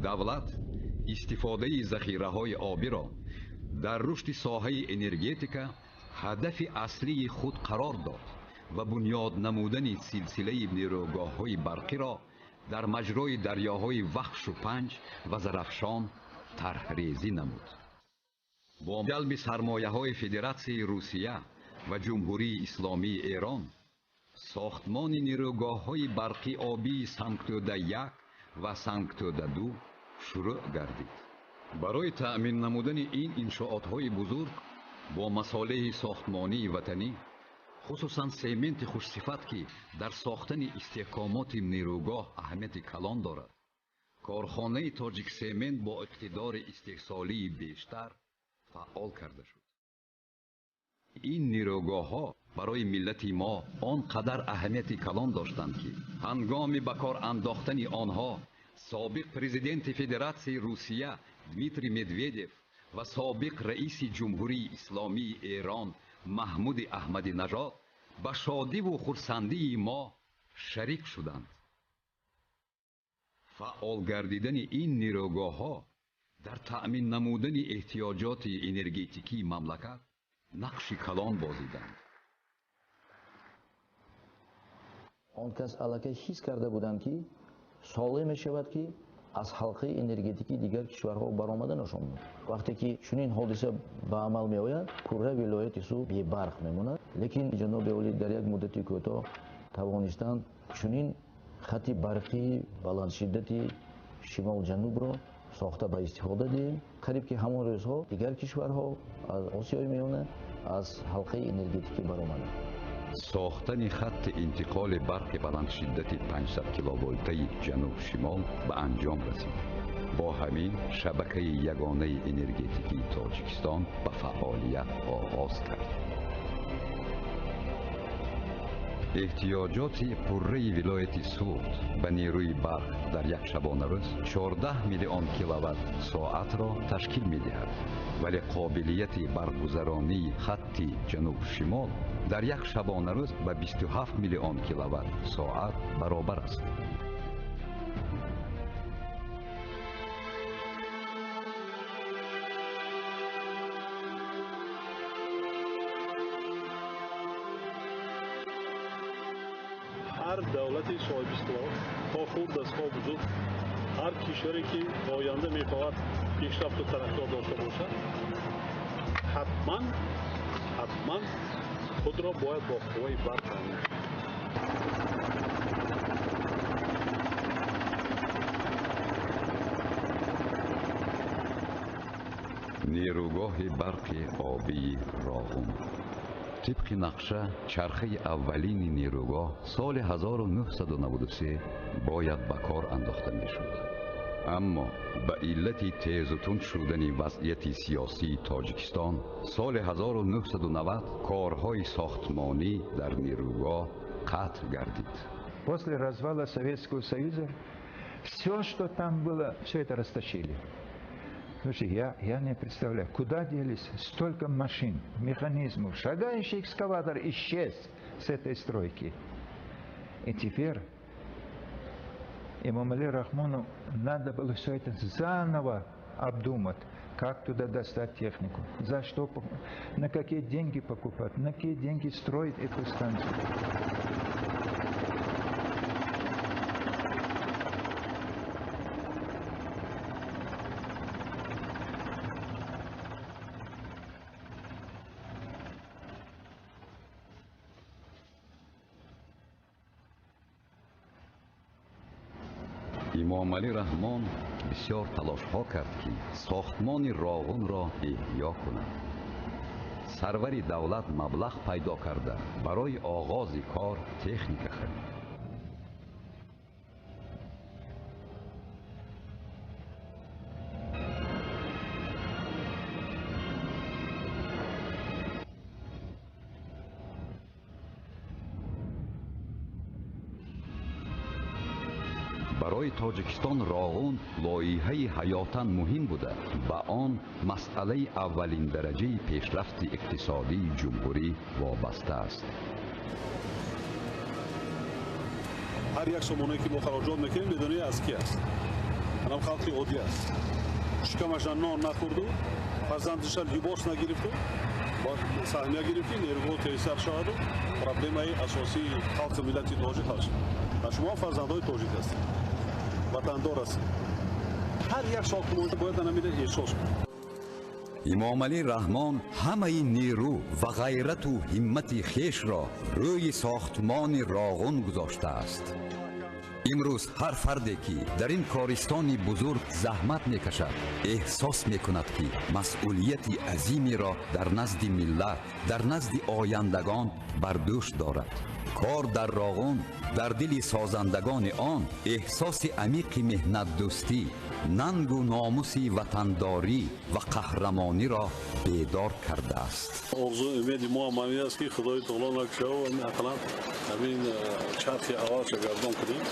Давлат истифодаи захираҳои обиро дар рушди соҳаи энергетика ҳадафи аслии худ қарор дод ва бунёд намудани силсилаи нерӯгоҳҳои барқиро дар маҷрои дарёҳои Вахшу Панҷ ва Зарафшон тарҳрезӣ намуд. Бо ҷалби сармояҳои Федератсияи Русия ва Ҷумҳурии Исломии Эрон сохтмони нерӯгоҳҳои барқи обии Сангтӯда 1 ва Сангтӯда 2 шурӯъ гардид. Барои таъмин намудани ин иншоотҳои бузург бо масолеҳи сохтмонии ватанӣ, хусусан сементи хушсифат, ки дар сохтани истеҳкомоти нерӯгоҳ аҳамияти калон дорад, корхонаи Тоҷиксемент бо иқтидори истеҳсолии бештар фаъол карда шуд. Ин нерӯгоҳҳо барои миллати мо он қадар аҳамияти калон доштанд, ки ҳангоми ба кор андохтани онҳо собиқ президенти Федератсияи Русия Дмитрий Медведев ва собиқ раиси Ҷумҳурии Исломии Эрон Маҳмуди Аҳмадинажод ба шодиву хурсандии мо шарик шуданд. Фаъол гардидани ин нерӯгоҳҳо дар таъмин намудани эҳтиёҷоти энергетикии мамлакат нақши калон бозиданд. Он кас аллакай ҳис карда буданд, ки соле мешавад, ки аз ҳалқаи энергетикии дигар кишварҳо баромаданашон буд. Вақте ки чунин ҳодиса ба амал меояд, пурра вилояти Суғд бебарқ мемонад. Лекин ҷаноби олӣ дар як муддати кӯтоҳ тавонистанд чунин хати барқии баландшиддати шимол-ҷанубро сохта ба истифода диҳем. Қариб ки ҳамон рӯзҳо дигар кишварҳо аз Осиёи Миёна аз ҳалқаи энергетикӣ баромаданд. Сохтани хатти интиқоли барқи баландшиддати 500 киловолтаи ҷануб-шимол ба анҷом расид. Бо ҳамин шабакаи ягонаи энергетикии Тоҷикистон ба фаъолият оғоз кард. Эҳтиёҷоти пурраи вилояти Суғд ба нерӯи барқ дар як шабонарӯз 14 миллион киловатт соатро ташкил медиҳад, вале қобилияти барқгузаронии хатти ҷануб-шимол дар як шабонарӯз ба 27 миллион киловатт соат баробар аст. Ҳар давлати соҳибистиқлол, то хурд аст, то бузург, ҳар кишваре ки оянда мехоҳад пешрафту тараққиёт дошта бошад, ҳатман худро бояд бо қувваи барқ таъмин кунад. Нерӯгоҳи барқи обии Роғун. Тибқи нақша, чархаи аввалини нерӯгоҳ соли 1993 бояд ба кор андохта мешуд. Аммо ба иллати тезу тунд шудани вазъияти сиёсии Тоҷикистон соли 1990 корҳои сохтмонӣ дар нерӯгоҳ қатъ гардид. После развала Советского Союза все, что там было, все это растащили. Слушай, я не представляю, куда делись столько машин, механизмов. Шагающий экскаватор исчез с этой стройки. И теперь Эмомали Рахмону надо было все это заново обдумать, как туда достать технику, за что, на какие деньги покупать, на какие деньги строить эту станцию. Эмомалӣ Раҳмон бисёр талошҳо кард, ки сохтмони Роғунро эҳё кунад. Сарвари давлат маблағ пайдо карда, барои оғози кор техника харид. Барои Тоҷикистон Роғун лоиҳаи ҳаётан муҳим буда, ба он масъалаи аввалиндараҷаи пешрафти иқтисодии ҷумҳурӣ вобаста аст. Ҳар як сомонае, ки мо хароҷот мекунем, медонӣ аз ки аст? Анам халқи оддӣ аст. Шикамаша нон нахӯрду, фарзандиша либос нагирифту, саҳмия гирифт, ки нерӯгоҳ тезтар шаваду проблемаи асосии халқи миллати тоҷик ҳал шавад. Шумо фарзандҳои тоҷик ҳастед, ватандор ҳастед. Ҳар як сохтмон бояд анамиро эҳсос кунад. Эмомалӣ Раҳмон ҳамаи нерӯ ва ғайрату ҳиммати хешро рӯи сохтмони Роғун гузоштааст. Имрӯз ҳар фарде, ки дар ин користони бузург заҳмат мекашад, эҳсос мекунад, ки масъулияти азимеро дар назди миллат, дар назди ояндагон бар дӯш дорад. Кор дар Роғун дар дили созандагони он эҳсоси амиқи меҳнатдӯстӣ, нангу номуси ватандорӣ ва қаҳрамониро бедор кардааст. Орзу умеди мо ҳам ҳамин аст, ки Худои таоло накушава, ақаллан ҳамин чархи аввалша гардон кунем.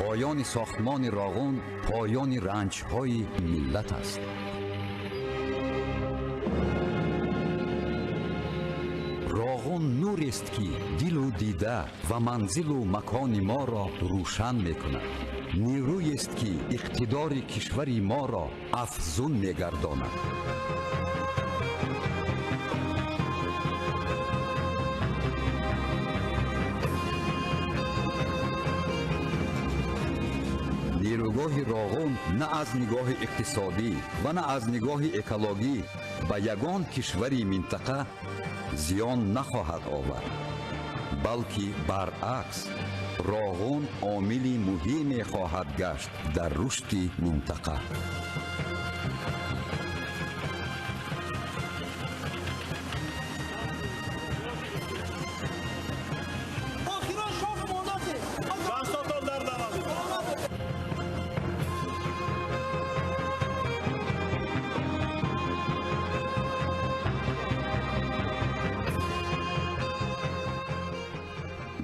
Поёни сохтмони Роғун поёни ранҷҳои миллат аст. Роғун нурест, ки дилу дида ва манзилу макони моро рӯшан мекунад. Нерӯест, ки иқтидори кишвари моро афзун мегардонад. Нерӯгоҳи Роғун на аз нигоҳи иқтисодӣ ва на аз нигоҳи экологӣ ба ягон кишвари минтақа зиён нахоҳад овард, балки баръакс, Роғун омили муҳиме хоҳад гашт дар рушди минтақа.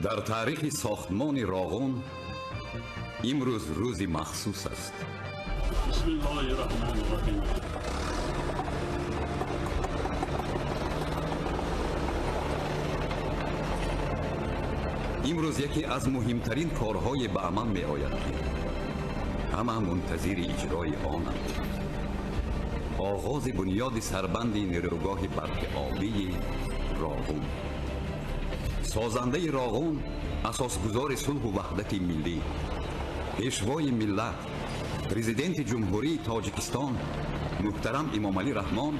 Дар таърихи сохтмони Роғун имрӯз рӯзи махсус аст. Бисмиллоҳи раҳмони раҳим. Имрӯз яке аз муҳимтарин корҳое ба амал меояд, ки ҳама мунтазири иҷрои онанд. Оғози бунёди сарбанди нерӯгоҳи барқи обии Роғун. Созандаи Роғун, асосгузори сулҳу ваҳдати миллӣ, пешвои миллат, президенти Ҷумҳурии Тоҷикистон муҳтарам Эмомалӣ Раҳмон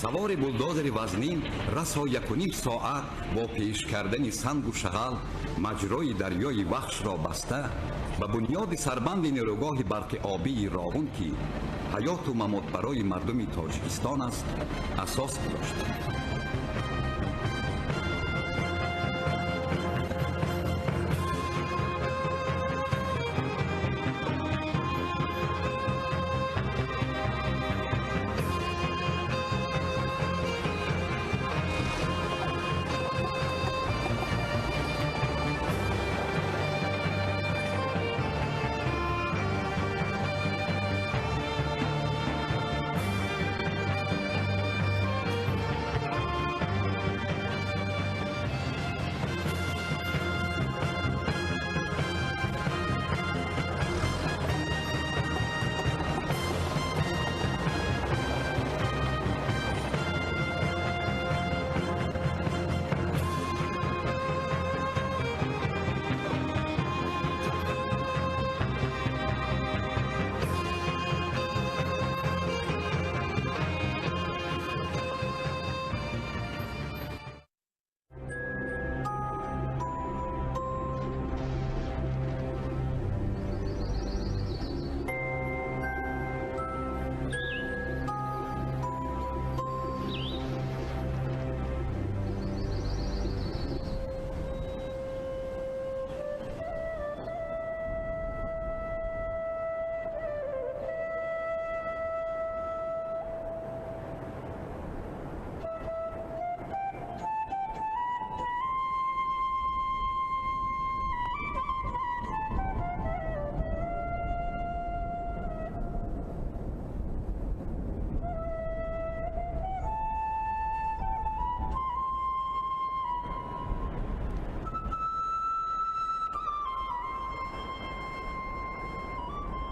савори булдозери вазнин расо 1,5 соат бо пеш кардани сангу шағал маҷрои дарёи Вахшро баста, ба бунёди сарбанди нерӯгоҳи барқи обии Роғун, ки ҳаёту мамот барои мардуми Тоҷикистон аст, асос гузошт.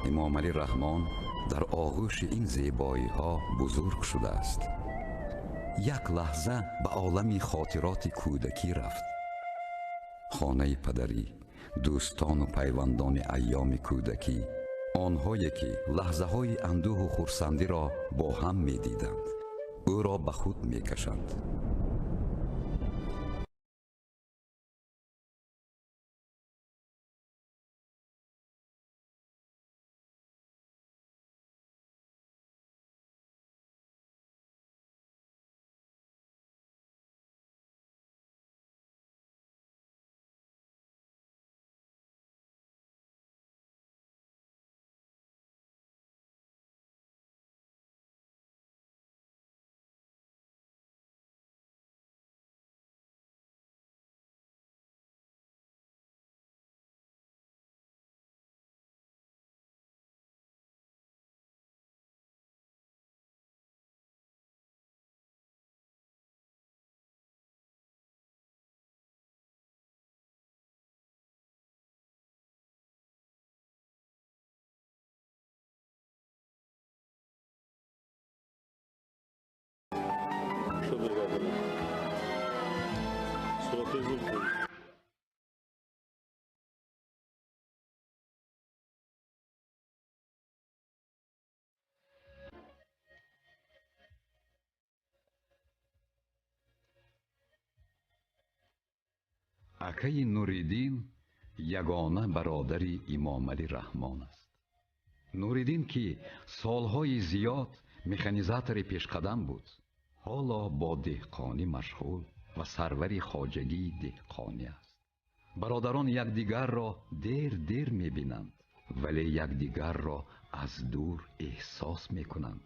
Эмомалӣ Раҳмон дар оғӯши ин зебоиҳо бузург шудааст. Як лаҳза ба олами хотироти кӯдакӣ рафт. Хонаи падарӣ, дӯстону пайвандони айёми кӯдакӣ, онҳое ки лаҳзаҳои андӯҳу хурсандиро бо ҳам медиданд, ӯро ба худ мекашанд. Акаи Нуриддин ягона бародари Имомалӣ Раҳмон аст. Нуриддин, ки солҳои зиёд механизатори пешқадам буд, ҳоло бо деҳқонӣ машғул ва сарвари хоҷагии деҳқонӣ аст. Бародарон якдигарро дер дер мебинанд, вале якдигарро аз дур эҳсос мекунанд.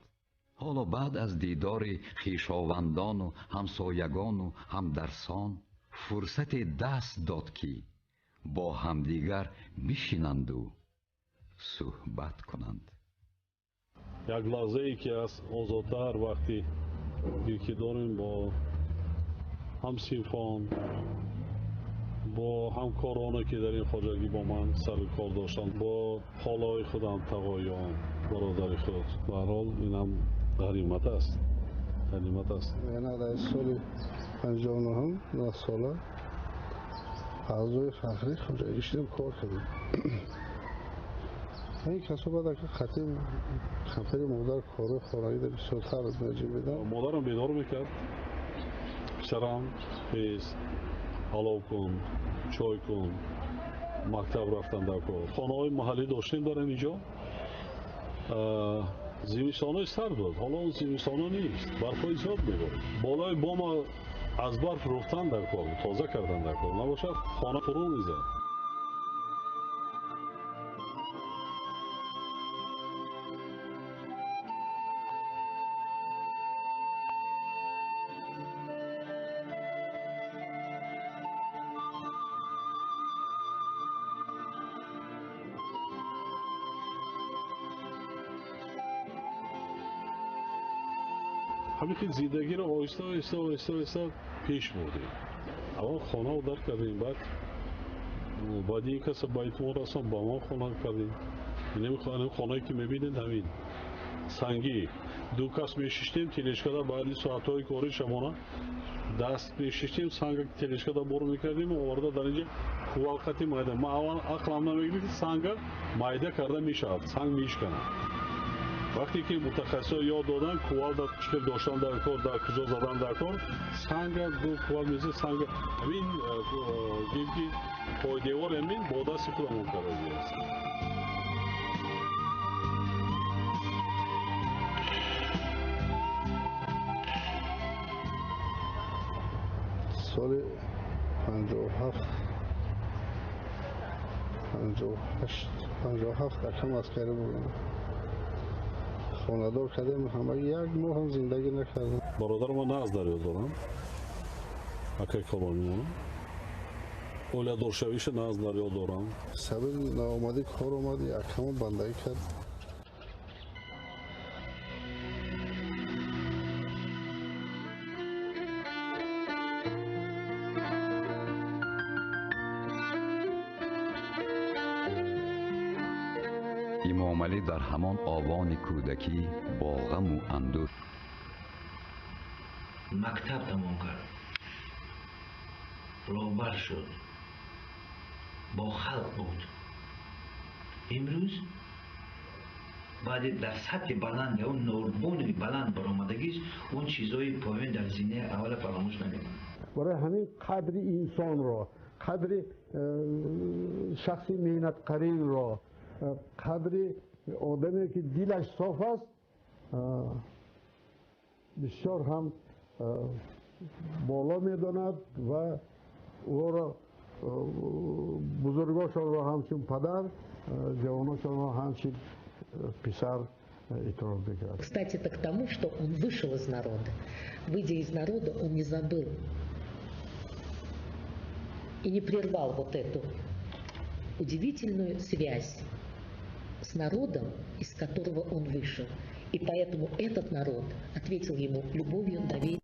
Ҳоло баъд аз дидори хешовандону ҳамсоягону ҳамдарсон фурсате даст дод, ки бо ҳамдигар бишинанду суҳбат кунанд. Як лаҳзае ки аз озодтар вақте ки дорем бо ҳамсинфон, бо ҳамкороне ки дар ин хоҷагӣ бо ман сару кор доштанд, бо холаҳои худам, тағоён, бародари худ. Ба ҳар ҳол инам ғанимат аст, ғанимат аст. Яъне дар соли 59-ум, 9 сола аъзои фахрии хоҷагӣ шудем, кор кардем. Ин касо баъд ака қатъи кампари модар корҳои хонагида бисёртар меҷибидам. Модарам бедор мекард: писарам, хез, ҳалов кун, чой кун, мактаб рафтан дар кор. Хонаҳои маҳаллӣ доштем дар ин ҷо. Зимистонои сард буд, ҳоло он зимистона нест, барфҳои зиёд меборид. Болои бома аз барф руфтан дар кор, тоза кардан дар кор, набошад хона фурӯ мезад. Ҳамин хел зиндагиро оҳиста оҳиста оҳиста оҳиста пеш бурдем. Аввал хонаро дар кардем, баъд баъди ин каса ба итмом расон ба мо хона кардем. Ин хонае ки мебинед ҳамин сангӣ. Ду кас мешиштем телешкада, баъди соатҳои кори шабона даст мешиштем, санга телешкада бор мекардем ва оварда дар инҷа кувалқати майда. Ман аввал ақлам намегирифт, ки санга майда карда мешавад, санг мешканад. Вақте ки мутахассисҳо ёд доданд, кувалда чӣ хел доштан дар кор, дар куҷо задан дар кор, санга ду кувал мезад, санга ҳамин гӯем ки пойдевор ҳамин бо дасти худамон кардагиаст. Соли 57, 58, 57 акам аскарӣ будам. Хонадор кардем, ҳамаги як моҳ ҳам зиндагӣ накардам. Бародарам на аз дарё дорам, акаи калонимонам. Оиладоршавиша на аз дарё дорам. Сабаби наомадӣ кор омад, акамо бандагӣ кард. Эмомалӣ дар ҳамон овони кӯдакӣ бо ғаму андӯҳ Мактаб тамом кард, роҳбар шуд, бо халқ буд. Имрӯз баъди дар сатҳи баланд, он норбони баланд баромадагист, он чизҳои поён дар зинаи аввала фаромӯш намекунад. Барои ҳамин қадри инсонро, қадри шахси меҳнатқаринро, қадри одаме ки дилаш соф аст, бисёр ҳам боло медонад ва ӯро, бузургошонро ҳамчун падар, ҷавоношонро ҳамчун писар эътироф мекунад. Кстати, это к тому, что он вышел из народа. Выйдя из народа, он не забыл и не прервал вот эту удивительную связь с народом, из которого он вышел. И поэтому этот народ ответил ему любовью, доверием.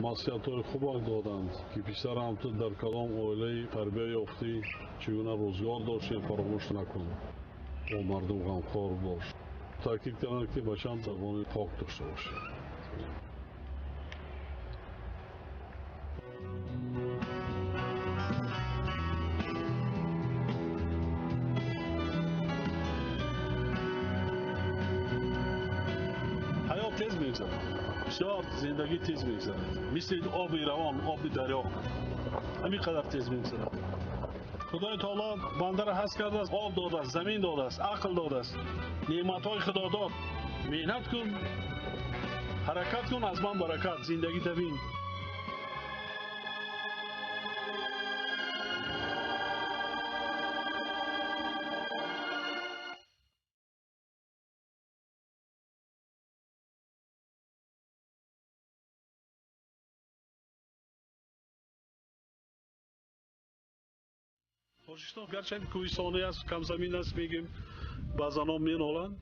Маслиҳатҳои хубак доданд, ки писарам, ту дар кадом оилаи тарбия ёфтӣ, чӣ гуна рӯзгор доштӣ, фаромӯш накун, бо мардум ғамхор бош. Таъкид карданд, ки бачам, забони пок дошта бошӣ. Ҳаёт тез мегзарад, бисёр зиндагӣ тез мегзарад, мисли оби равон, оби дарё, ҳамин қадар тез мегзарад. Худои таоло бандаро ҳаст кардааст, об додааст, замин додааст, ақл додааст, неъматҳои худо дод. Меҳнат кун, ҳаракат кун, аз ман баракат, зиндагита бин. Тоҷикистон гарчанд кӯҳистонӣ аст, камзамин аст, мегӯем, баъзанон меноланд.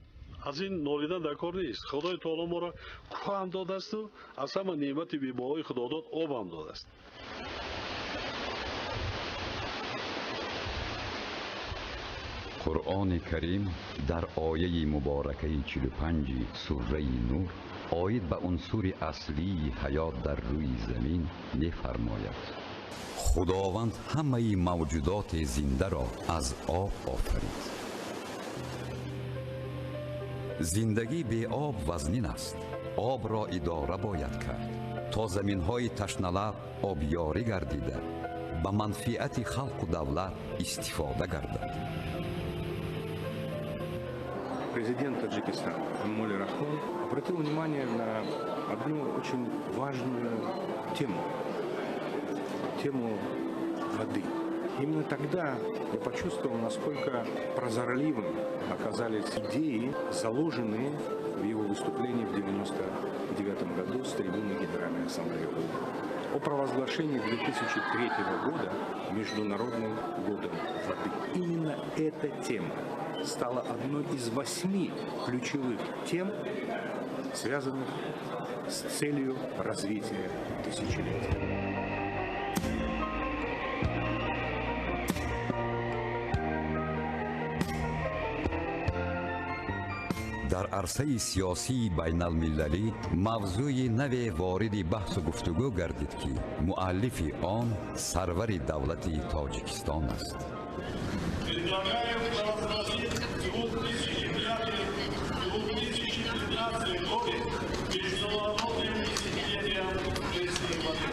Аз ин нолидан дар кор нест. Худои таоло моро кӯҳ ҳам додаасту аз ҳама неъмати бебаҳои худодод об ҳам додааст. Қуръони Карим дар ояи муборакаи 45 сураи Нур оид ба унсури аслии ҳаёт дар рӯи замин мефармояд: Худованд ҳамаи мавҷудоти зиндаро аз об офарид. Зиндагӣ бе об вазнин аст. Обро идора бояд кард, то заминҳои ташналаб обёрӣ гардида, ба манфиати халқу давлат истифода гардад. Президент Таджикистана Эмомали Рахмон обратил внимание на одну очень важную тему. тему воды. Именно тогда я почувствовал, насколько прозорливым оказались идеи, заложенные в его выступлении в 1999 году с трибуны Генеральной Ассамблеи ООН о провозглашении 2003 года Международным годом воды. Именно эта тема стала одной из 8 ключевых тем, связанных с целью развития тысячелетия. Дар арсаи сиёсии байналмилалӣ мавзӯи наве вориди баҳсу гуфтугӯ гардид, ки муаллифи он сарвари давлати Тоҷикистон аст. Предлагаю провозгласить 2005-2015 годы международным десятилетием пресной воды.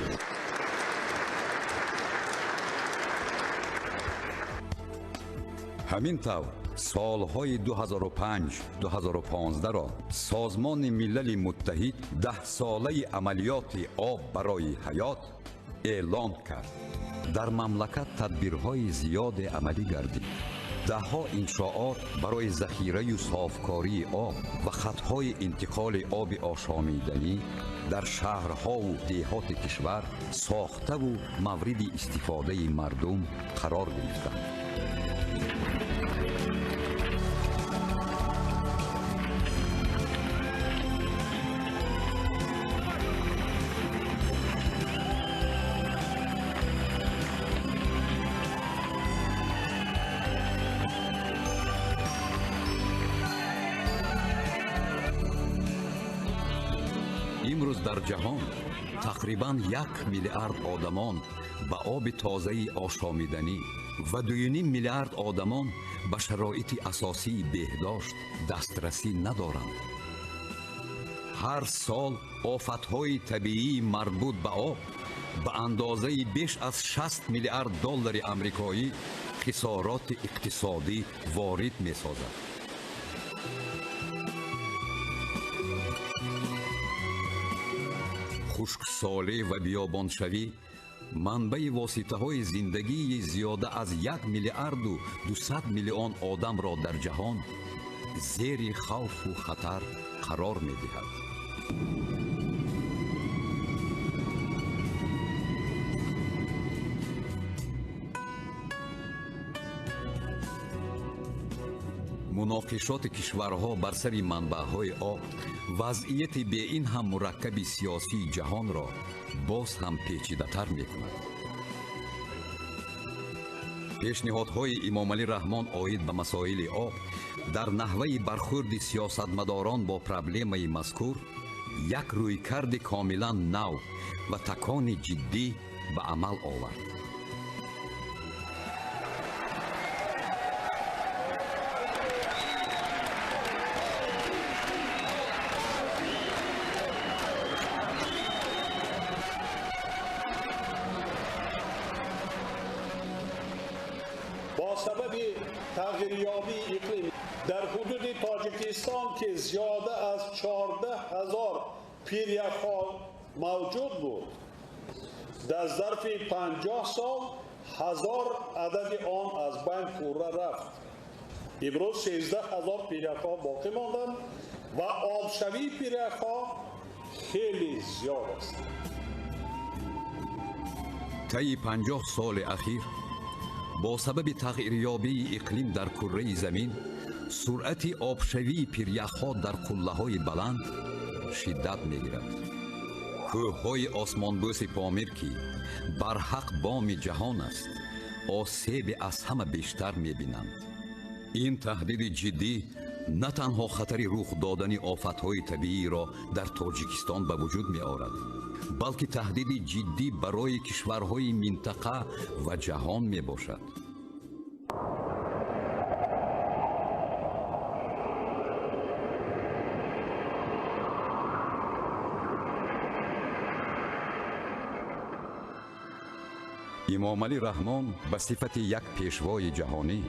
Ҳамин тавр солҳои 2005-2015-ро Созмони Милали Муттаҳид 10-солаи амалиёти об барои ҳаёт эълон кард. Дар мамлакат тадбирҳои зиёде амалӣ гардид. Даҳҳо иншоот барои захираю софкории об ва хатҳои интиқоли оби ошомиданӣ дар шаҳрҳову деҳоти кишвар сохтаву мавриди истифодаи мардум қарор гирифтанд. Имрӯз дар ҷаҳон тақрибан 1 миллиард одамон ба оби тозаи ошомиданӣ ва 2,5 миллиард одамон ба шароити асосии беҳдошт дастрасӣ надоранд. Ҳар сол офатҳои табиии марбут ба об ба андозаи беш аз 60 миллиард доллари амрикоӣ хисороти иқтисодӣ ворид месозад. Хушксолӣ ва биёбоншавӣ манбаи воситаҳои зиндагии зиёда аз 1 миллиарду 200 миллион одамро дар ҷаҳон зери хавфу хатар қарор медиҳад. Муноқишоти кишварҳо бар сари манбаъҳои об вазъияти бе ин ҳам мураккаби сиёсии ҷаҳонро боз ҳам печидатар мекунад. Пешниҳодҳои Эмомалӣ Раҳмон оид ба масоили об дар наҳваи бархӯрди сиёсатмадорон бо проблемаи мазкур як рӯйкарди комилан нав ва такони ҷиддӣ ба амал овард. Бо сабаби тағйирёбии иқлим дар ҳудуди Тоҷикистон, ки зиёда аз 14 000 пиряхҳо мавҷуд буд, дар зарфи 50 сол 1000 адади он аз байн пурра рафт. Имрӯз 13 000 пиряхҳо боқӣ монданд ва обшавии пиряхҳо хеле зиёд аст. Таи 50 соли ахир бо сабаби тағйирёбии иқлим дар курраи замин суръати обшавии пиряхҳо дар қуллаҳои баланд шиддат мегирад. Кӯҳҳои осмонбӯси Помир, ки барҳақ боми ҷаҳон аст, осебе аз ҳама бештар мебинанд. Ин таҳдиди ҷиддӣ на танҳо хатари рух додани офатҳои табииро дар Тоҷикистон ба вуҷуд меорад, балки таҳдиди ҷиддӣ барои кишварҳои минтақа ва ҷаҳон мебошад. Эмомалӣ Раҳмон ба сифати як пешвои ҷаҳонӣ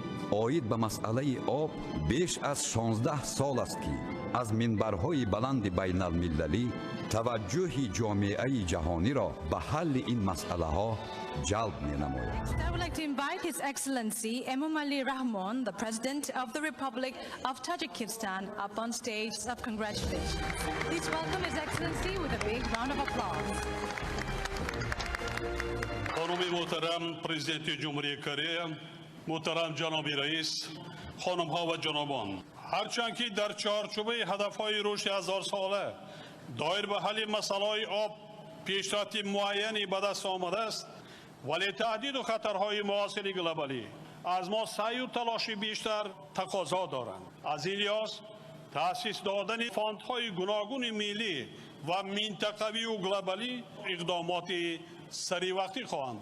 оид ба масъалаи об беш аз 16 сол аст, ки Аз минбарҳои баланди байналмилалӣ таваҷҷӯҳи ҷомеаи ҷаҳониро ба ҳалли ин масъалаҳо ҷалб менамояд. I would like to invite His Excellency Emomali Rahmon, the President of the Republic of Tajikistan, up on stage of congratulations. Please welcome His Excellency with a big round of applause. Хонуми муҳтарам президенти Ҷумҳурии Корея, муҳтарам ҷаноби раис, хонумҳо ва ҷанобон, ҳарчанд ки дар чорчӯбаи ҳадафҳои рушди ҳазорсола доир ба ҳалли масъалаҳои об пешрафти муайяне ба даст омадааст, вале таҳдиду хатарҳои муосири глобалӣ аз мо саъю талоши бештар тақозо доранд. Аз ин лиҳоз таъсис додани фондҳои гуногуни миллӣ ва минтақавию глобалӣ иқдомоти саривақтӣ хоҳанд.